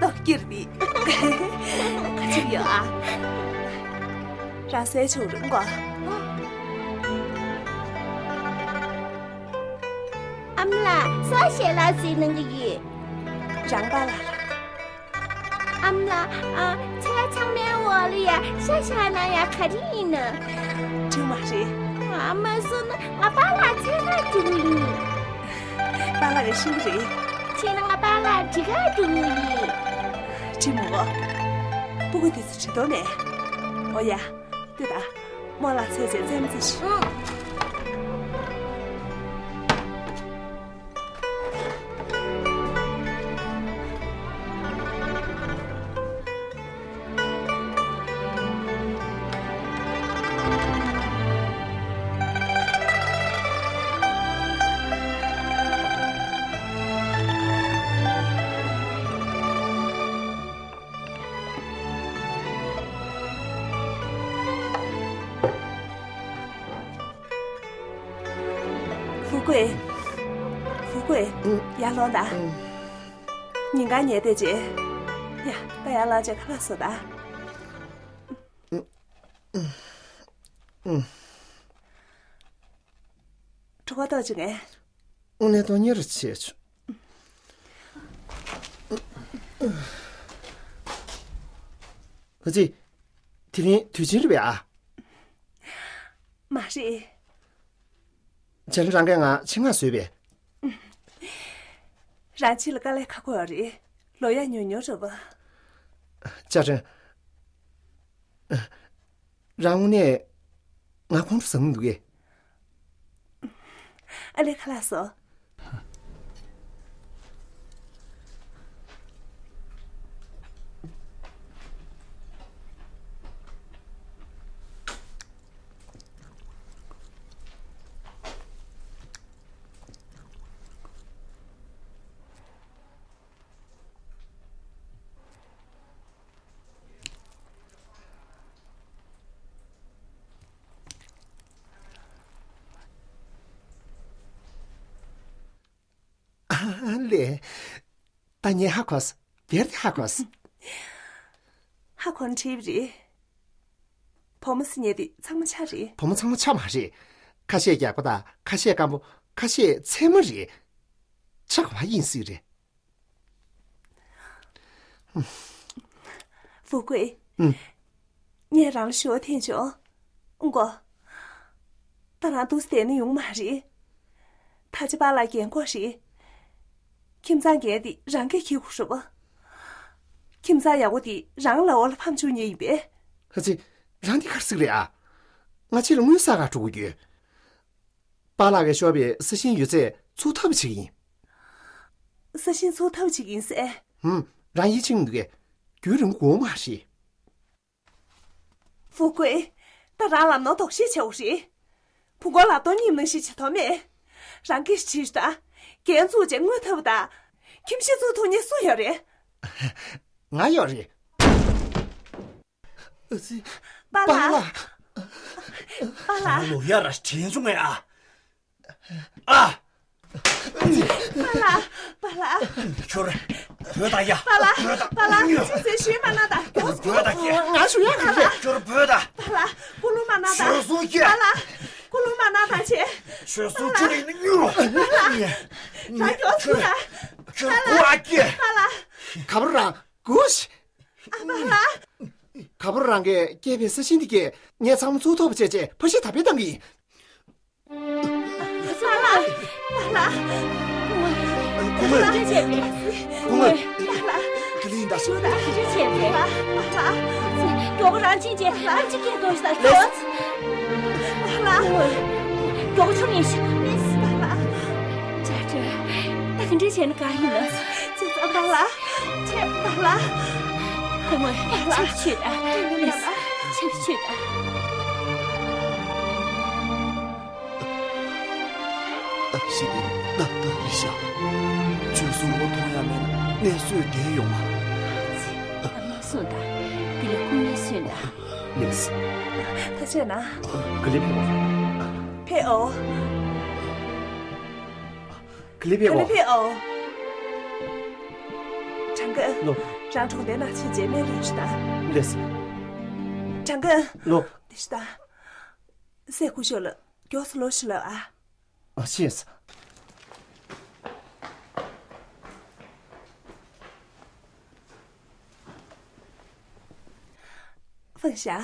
ལྟོ་ཀིར་འདི། ག་ཚོད་ཡོད་ཨ། རང་ཟས་ཆུང་རུང་གོ། ཨ་མ་ལགས། སོ་ཞལ་ལག་ཟས་གནང་གི་ཡོད། རང་པཱ་ལགས། ཨ་མ་ལགས། ཨ། ཚལ་ཚང་མའི་འོག་ལ་ཡ་ཤ་བཞག་ན་ཡ་ག་རེ་ཡིན་ན། འགྲིག་མ་རེད། ཨ། མ་སོང་ན་ང་པཱ་ལགས་འཚོལ་ག་འགྲོ་གི་ཡིན། པཱ་ལགས་ཀྱིས་ཤེས་ཀྱི་རེད། བྱས་ན་ང་པཱ་ལགས་འདྲི་ག་འགྲོ་གི་ཡིན། འགྲིག་མོ། སྤུ་གུ་དེ་ཚོ་འདྲི་དོན་མེད། འོ་ཡ། ལྟོས་དང་། རྨོ་ལགས་འཚོལ་བྱས་རྩེད་མོ་རྩེ་ཤིག་ཨང་། ཧྥུ་ཀུའེ། ཧྥུ་ཀུའེ། ཨུ། ཡར་ལོངས་དང་། ཨུ། ཉིན་གང་ཉལ་བསྡད་བྱས། ཡ། ད་ཡར་ལངས་བྱས་ཁ་ལག་བཟོ་དང་། ཨུ། གྲོད་ཁོག་ལྟོགས་བྱུང་ངས། དངོས་གནས་ལྟོགས་གཉེར་བྱས་བྱུང་། ཨ་ཙི། དེ་རིང་དུས་ཆེན་རེད་པས་ཨ། མ་རེད། བྱས་ན་རང་གིས་ང་ཆེད་མངགས་བཟོས་པས། རང་ཕྱི་ལ་དཀའ་ལས་ཁག་པོ་ཡོད་རེད། ལོག་ཡག་ཉུང་ཉུང་རེད་པ། ཅ་ཀྲེན། རང་དངོས་གནས་ང་ཁོང་ཁྲོ་ཟ་གི་འདུག་གས། ཨ་ལས། ཁ་ལག་བཟོ། ཨ་ལས། ད་ངས་ཧ་གོ་སོང་། བེར་དེ་ཧ་གོ་སོང་། ཧ་གོ་ན་འགྲིག་པ་རེད། བུ་མོ་ཟེར་མཁན་དེ་ཚང་མ་ཆ་རེད། བུ་མོ་ཚང་མ་ཆ་མ་རེད། ཁ་ཤས་རྒྱགས་པ་དང་ཁ་ཤས་སྐམ་པོ། ཁ་ཤས་མཚེར་མོ་རེད། ཆ་ག་པར་ཡིན་སྲིད་རེད། ཧྥུ་ཀུའེ། ཨུམ། ངས་རང་ལ་ཞུ་བ་འཐེན་བྱུང་། ཨུང་གོ། ད་རང་འདུག་སེ་བསྡད་ན་ཡོང་མ་རེད། ད་ཅི་པཱ་ལགས་རྒན་གོག་རེད། ཁྱིམ་ཚང་འགན་དེ་རང་གིས་འཁྱེར་དགོས་རེད་པ། ཁྱིམ་ཚང་ཡག་པོ་དེ་རང་ལ་འོག་ལ་ཕམ་བཅུག་མཁན་ཡིན་པས། ཨ་ཙི། རང་འདི་ག་རེ་ཟེར་གྱི་རེད་ཨ། ང་ཕྱི་ལ་དངུལ་བསགས་ག་འགྲོ་དགོས་ཀྱི་ཡོད། པཱ་ལགས་ཀྱིས་ཤོར་བའི་ས་ཞིང་ཡོད་ཚད་ཚུར་ཐོབ་པ་བྱེད་ཀྱི་ཡིན། ས་ཞིང་ཚུར་ཐོབ་པ་བྱེད་ཀྱི་ཡིན་ཟེར། ཧུམ། རང་ཡིད་ཆེས་འདུག་གས། རྒྱུན་རིང་པོ་འགོར་མ་རེད། ཧྥུ་ཀུའེ། ད་རང་ལ་ནོར་དོགས་ཤེས་བྱའོ་རེད། བུ་མགོ་ལ་གཏོང་ཉིན་ནང་བཞིན་བྱེད་ཐུབ་མེད། རང་གིས་བྱེད་ཤོག་ད། རྒན་བཙུགས་བྱས་དངུལ་ཐོབ་པ་དང་། ཁྱིམ་གཞིས་བཙུགས་ཐུབ་མཁན་སུ་ཡོད་རེད། ང་ཡོད་རེད། ཨ་ཙི། པཱ་ལགས། པཱ་ལགས། པཱ་ལགས། ལོ་ཡ་ར་དྲན་བྱུང་ངས་ཨ། ཨ། པཱ་ལགས། པཱ་ལགས། ཁྱོད་བོས་དང་ཡ། པཱ་ལགས། བོས་དང་། པཱ་ལགས། ཅི་ཟེར་ཞུས་མ་གནང་དང་། བོས་དང་ཡ། ང་ཞུ་ཡ་ག་རེད། ཁྱོད་བོས་དང་། པཱ་ལགས། སྐུ་རླུང་མ་གནང་དང་། ཞོལ་གསུང་སྐྱེ། པཱ་ལགས། སྐུ་རླུང་མ་གནང་དང་བྱས། ཞོལ་གསུང་ཁྱོད་ཡིན་ན་སྨྱོ། པཱ་ལགས། རང་མགྱོགས་ཚུར་ལ། ཁྱོད་པཱ་ལགས། གོ་བ་སྐྱེ། པཱ་ལགས། ག་པར་རང་གོ་ཤི། ཨ་པཱ་ལགས། ག་པར་རང་གིས་སྐྱེས་པའི་ས་ཞིང་འདི་གས་ངས་ཚང་མ་ཚུར་ཐོབ་པ་བྱས་རྗེས་ཕ་གཞིས་དར་སྤེལ་བཏང་གི་ཡིན། པཱ་ལགས། པཱ་ལགས། སྐུ་ངོ། སྐུ་ངོ། སྐུ་ངོ། པཱ་ལགས། ཀི་ལིན་ད། ཞུ་ད། ཅི་བྱས་པས། པཱ་ལགས། མགྱོགས་པོ་རང་ཕྱིན་རྗེས་ཨ་ཅེ་སྐད་གཏོང་ཞིག་ད། མགྱོགས། པཱ་ལགས། སྐུ་ངོ། མགྱོགས་པོ་ཆུ་ལེན་ཤིག་པཱ་ལགས། ཅ་ཀྲེ། ད་ག་འདྲ་བྱས་ན་དགའ་ཡིན་ན། ཅི་ཙམ་པཱ་ལགས། ཅེ་པཱ་ལགས། སྐུ་ངོ། ཆབ་ཆུ་ད། ཆབ་ཆུ་ད། ཨ་ཞེ་དེ་ན་ད་རི་ཤ། ཆོས་སྲུང་བོ་མཐོང་ཡ་མེད་ན་གནས་སྲོལ་དེ་ཡོང་བ། ཨ་མ་སུ་ད། དེ་ལ་ཁུངས་ལས་སུ་ད། ལེས། ད་བྱས་ན། ག་ལེ་ཕེ་བ། ཕེ་ཨོ། ག་ལེ་ཕེ་ག་བ། ལེ་ཕེ་ཨོ། དྲང་གི། ལོ། རང་གྲོང་སྡེ་ནང་ཆེ་རྗེས་མེད་ལུགས་ཤི་ད། ལེས། དྲང་གི། ལོ། ལུགས་ཤི་ད། སྲས་སྐུ་ཞབས་ལ། མགྱོགས་སུ་ལོ་ཞིག་ལབ་ཨ། ཨ་ཤེས། ཧྥང་ཞ།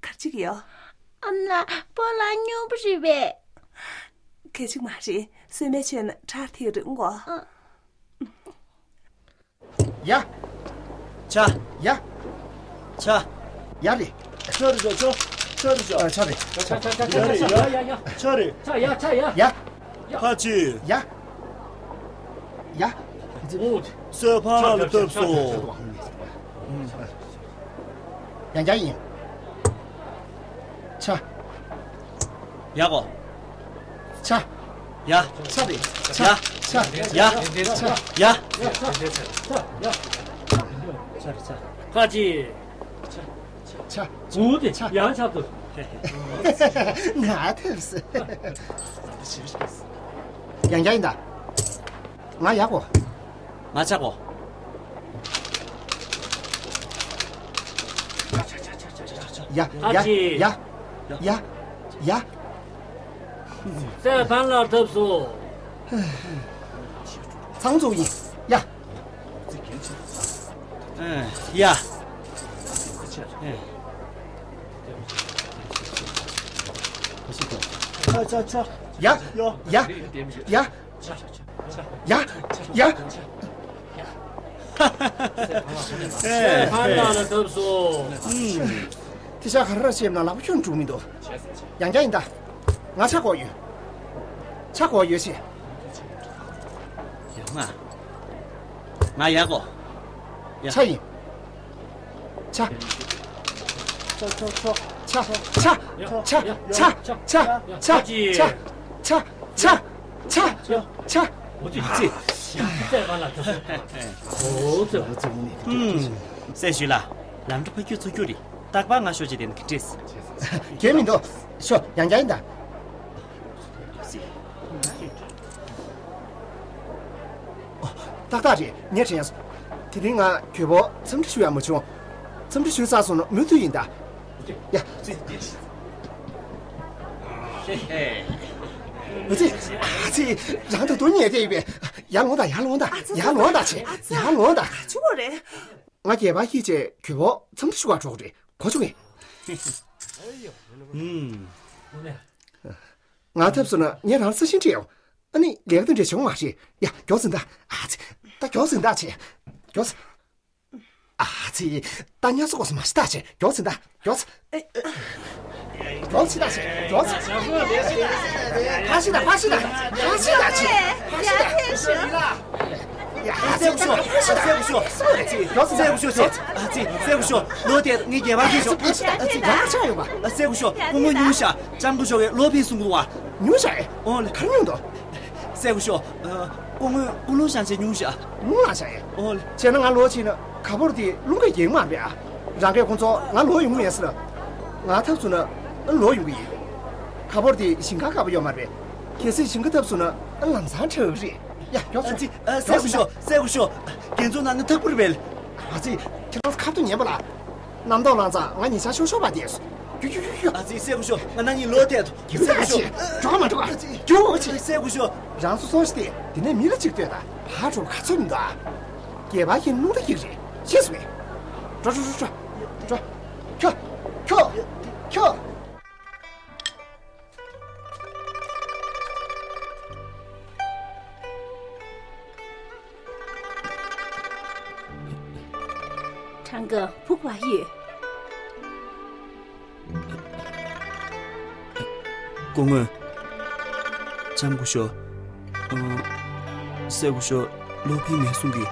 གར་ཅིག་ཡོད། ཨ་མ་ལགས། སྤོ་ལགས་སྨྱོ་པོ་རེད་པས། གལ་ཆེ་མ་རེད། སྲོལ་མའི་ཆེད་ན་ཁྲག་ཐིག་རིང་གོ། ཨ། ཡ། ཆ། ཡ། ཆ། ཡ་རེད། ཆ་རེད་ཆ། ཆ་རེད་ཆ། ཨ། ཆ་རེད། ཆ་ཆ་ཆ། ཡ་རེད་ཡ། ཡ་ཡ་ཡ། ཆ་རེད། ཆ་ཡ་ཆ་ཡ། ཡ། ཁ་ཅིག་ཡ། ཡ། ཨོ། སོས་ཕང་ལ་བཏབ་སོང་། ཡང་བསྐྱར་ཡིན། ཆ། ཡ་གོ། ཆ། ཡ། ཆ་རེད། ཆ། ཡ། ཆ། ཡ། ཡ། ཆ། ཡ། ཁ་ཅིག་ཆ། ཆ། འུ་དེ། ཆ། ཡང་ཆགས་འདུག་ང་ཐེབས་སོང་། ཡང་བསྐྱར་ཡིན་ད། ང་ཡག་གོ། ང་ཆག་གོ། ཡ། ཨ་ཡ། ཅི། ཡ། ཡ། ཡ། སྲས་ཕང་ལ་བཏབ་སོང་། ཚང་འཛུགས་ཡིན། ཡ། ཨེ། ཡ། ཨེ། ཆ་ཆ་ཆ། ཡ། ཡ། ཡ། ཡ། ཡ། ཨེ། ཕར་ལ་ལ་བཏབ་སོང་། ཨུམ། དེ་ཤ་ག་རེ་ར་བཤད་ན་ལག་པ་ཁྱོན་འགྲུག་མི་འདུག་ཡང་བསྐྱར་ཡིན་ད། ང་ཆག་གོ་ཡོད། ཆག་གོ་ཡོད་ཤི། ཡ། ང་། ང་ཡག་གོ། ཡ། ཆ་ཡིན། ཆ། ཆ་ཆ་ཆ། ཆ། ཆ། ཆ། ཆ། ཆ། ཆ། ཆ། ཆ། ཆ། ཆ། ཆ། ཆ། ཨུམ། སྲས་ཞུས་ལ། ལམ་འགྲོ་ཕ་ཁྱོད་ཚུར་རྒྱུག་རེད། རྟག་པར་ང་ཤོག་ཅེས་དེ་ནི་གི་འདྲས། གལ་མི་འདུག་ཤོག་ཡང་བསྐྱར་ཡིན་ད། ཏག་ཏག་རེད། ངས་དྲན་སོང་། དེ་རིང་ང་གྱོས་པོ་འཚམས་འདྲི་ཞུ་ཡག་མ་བྱུང་། འཚམས་འདྲི་ཞུས་ཚར་སོང་ན་མུ་མཐུད་ཡིན་ད། ཡ། ཨ་ཙི། ཨ་ཙི། རང་ད་དུང་ཉལ་བསྡད་ཡོད་པས། ཡར་ལོངས་དང་། ཡར་ལོངས་དང་། ཨ་ཙི། ཡར་ལོངས་དང་བྱས། ཨ་ཙི། ཡར་ལོངས་དང་། ག་ཅི་བོ་རེད། ང་སྐྱེས་པ་ཡིན་བྱས་གྱོས་པོ་འཚམས་འདྲི་ཞུ་གར་འགྲོ་གི་རེད། གོ་བྱུང་ངས། ཨུམ། ང་ཐེབས་སོང་ན་ངས་རང་ས་ཞིང་སྤྲད་ཡོང་། ཨ་ནི་ལས་ཀ་དེ་འདྲ་བྱུང་མ་རེད། ཡ། མགྱོགས་ཟིན་ད། ཨ་ཙི། ད་མགྱོགས་ཟིན་ད་བྱས། མགྱོགས་ཟིན། ཨ་ཙི། ད་ཉལ་སོ་གོ་སོ་མ་ཤི་ད་བྱས། མགྱོགས་ཟིན་ད། མགྱོགས་ཟིན། མགྱོགས་ཟིན་ད་བྱས། མགྱོགས་ཟིན། ཕར་ཤི་ད། ཕར་ཤི་ད། ཕར་ཤི་ད་བྱས། ཕར་ཤི་ད། ཡ། ཨ་ཙི། སྲས་སྐུ་ཞབས། སྲས་སྐུ་ཞབས། ཨ་ཙི། སྲས་སྐུ་ཞབས། ཨ་ཙི། སྲས་སྐུ་ཞབས། ལོ་དེར་ངའི་སྐྱེས་པ་ཡིན་ཆོག་ཨ་ཙི། ང་ཆགས་ཡོང་པ། ཨ། སྲས་སྐུ་ཞབས། སྐུ་ངོ་སྨྱོ་ཤག་ལྕམ་སྐུ་ཞབས་ཀྱིས་ལོ་ཕུད་གསུང་གི་འདུག་བ། སྨྱོ་ཤག་ཨེ། ཨོ་ལེ། ག་རེ་སྨྱོ་འདུག་སྲས་སྐུ་ཞབས། ཨ། སྐུ་ངོས་ཀུན་སློང་བཞེངས་བྱས་སྨྱོ་ཤག་རླུང་ལངས་བཞག་ཡིན། ཨོ་ལེ། བྱས་ན་ང་ལོག་ཕྱིན་ན་ག་པོར་དེ་རླུང་གིས་འགེངས་མ་རེད་པས། ཨ། རང་གིས་ཁོང་ཚོ་ང་ལོག་ཡོང་མེད་ཟེར། ང་ཐབས་བཙུགས་ན་ལོག་ཡོང་གི་ཡིན། ག་པོར་དེ་ཞིང་ཁ་ག་པོ་ཡོད་མ་རེད། གལ་སྲིད་ཞིང་ཁ་ཐབས་བཙུགས་ན་ལམ་སང་ཁྲིད་ཀྱི་རེད། ཡ། མགྱོགས་སོང་། ཨ་ཙི། ཨ། སྲས་སྐུ་ཞབས། སྲས་སྐུ་ཞབས། འགན་ཚུགས་གནང་ན་ཐག་པོ་རེད་པས། ཨ་ཙི། ཁྱེད་རང་ཚོ་ཁ་ཐུག་ཉན་པ་ལ། རྣམ་རྟོག་ལངས་ཙང་ང་ཉིན་ཞག་ཤོག་ཤོག་པ་བསྡད་སོང་། རྒྱུག་རྒྱུག་རྒྱུག་རྒྱུག་ཨ་ཙི། སྲས་སྐུ་ཞབས། ང་ན་ནིང་ལོག་ཐལ་འདུག་སྲས་སྐུ་ཞབས། འགྲོ་ག་མ་འགྲོ་ག་ཨ་ཙི། རྒྱུག་ཨ་ཙི། སྲས་སྐུ་ཞབས། རང་ཚོ་སོང་ཞིག་དེ་འདི་ནས་མི་ལ་གཅིག་ལྟོས་དང་ཕར་འགྲོ་ག་ཚོད་མི་འདུག་ཨ། སྐྱེས་པ་ཡིན་རླུང་རྟ་སྐྱེས་རེད། ཤེས་སོང་ངས། འགྲོ་འགྲོ་འགྲོ་འགྲོ། འགྲོ། ཁྱོ། ཁྱོ། ཁྱོ། གྲངས་ཀ་ཕུག་པ་ཡོད། སྐུ་ངོ། ལྕམ་སྐུ་ཞབས། ཨ། སྲས་སྐུ་ཞབས་ལོག་ཕེབས་མེད་གསུང་གི།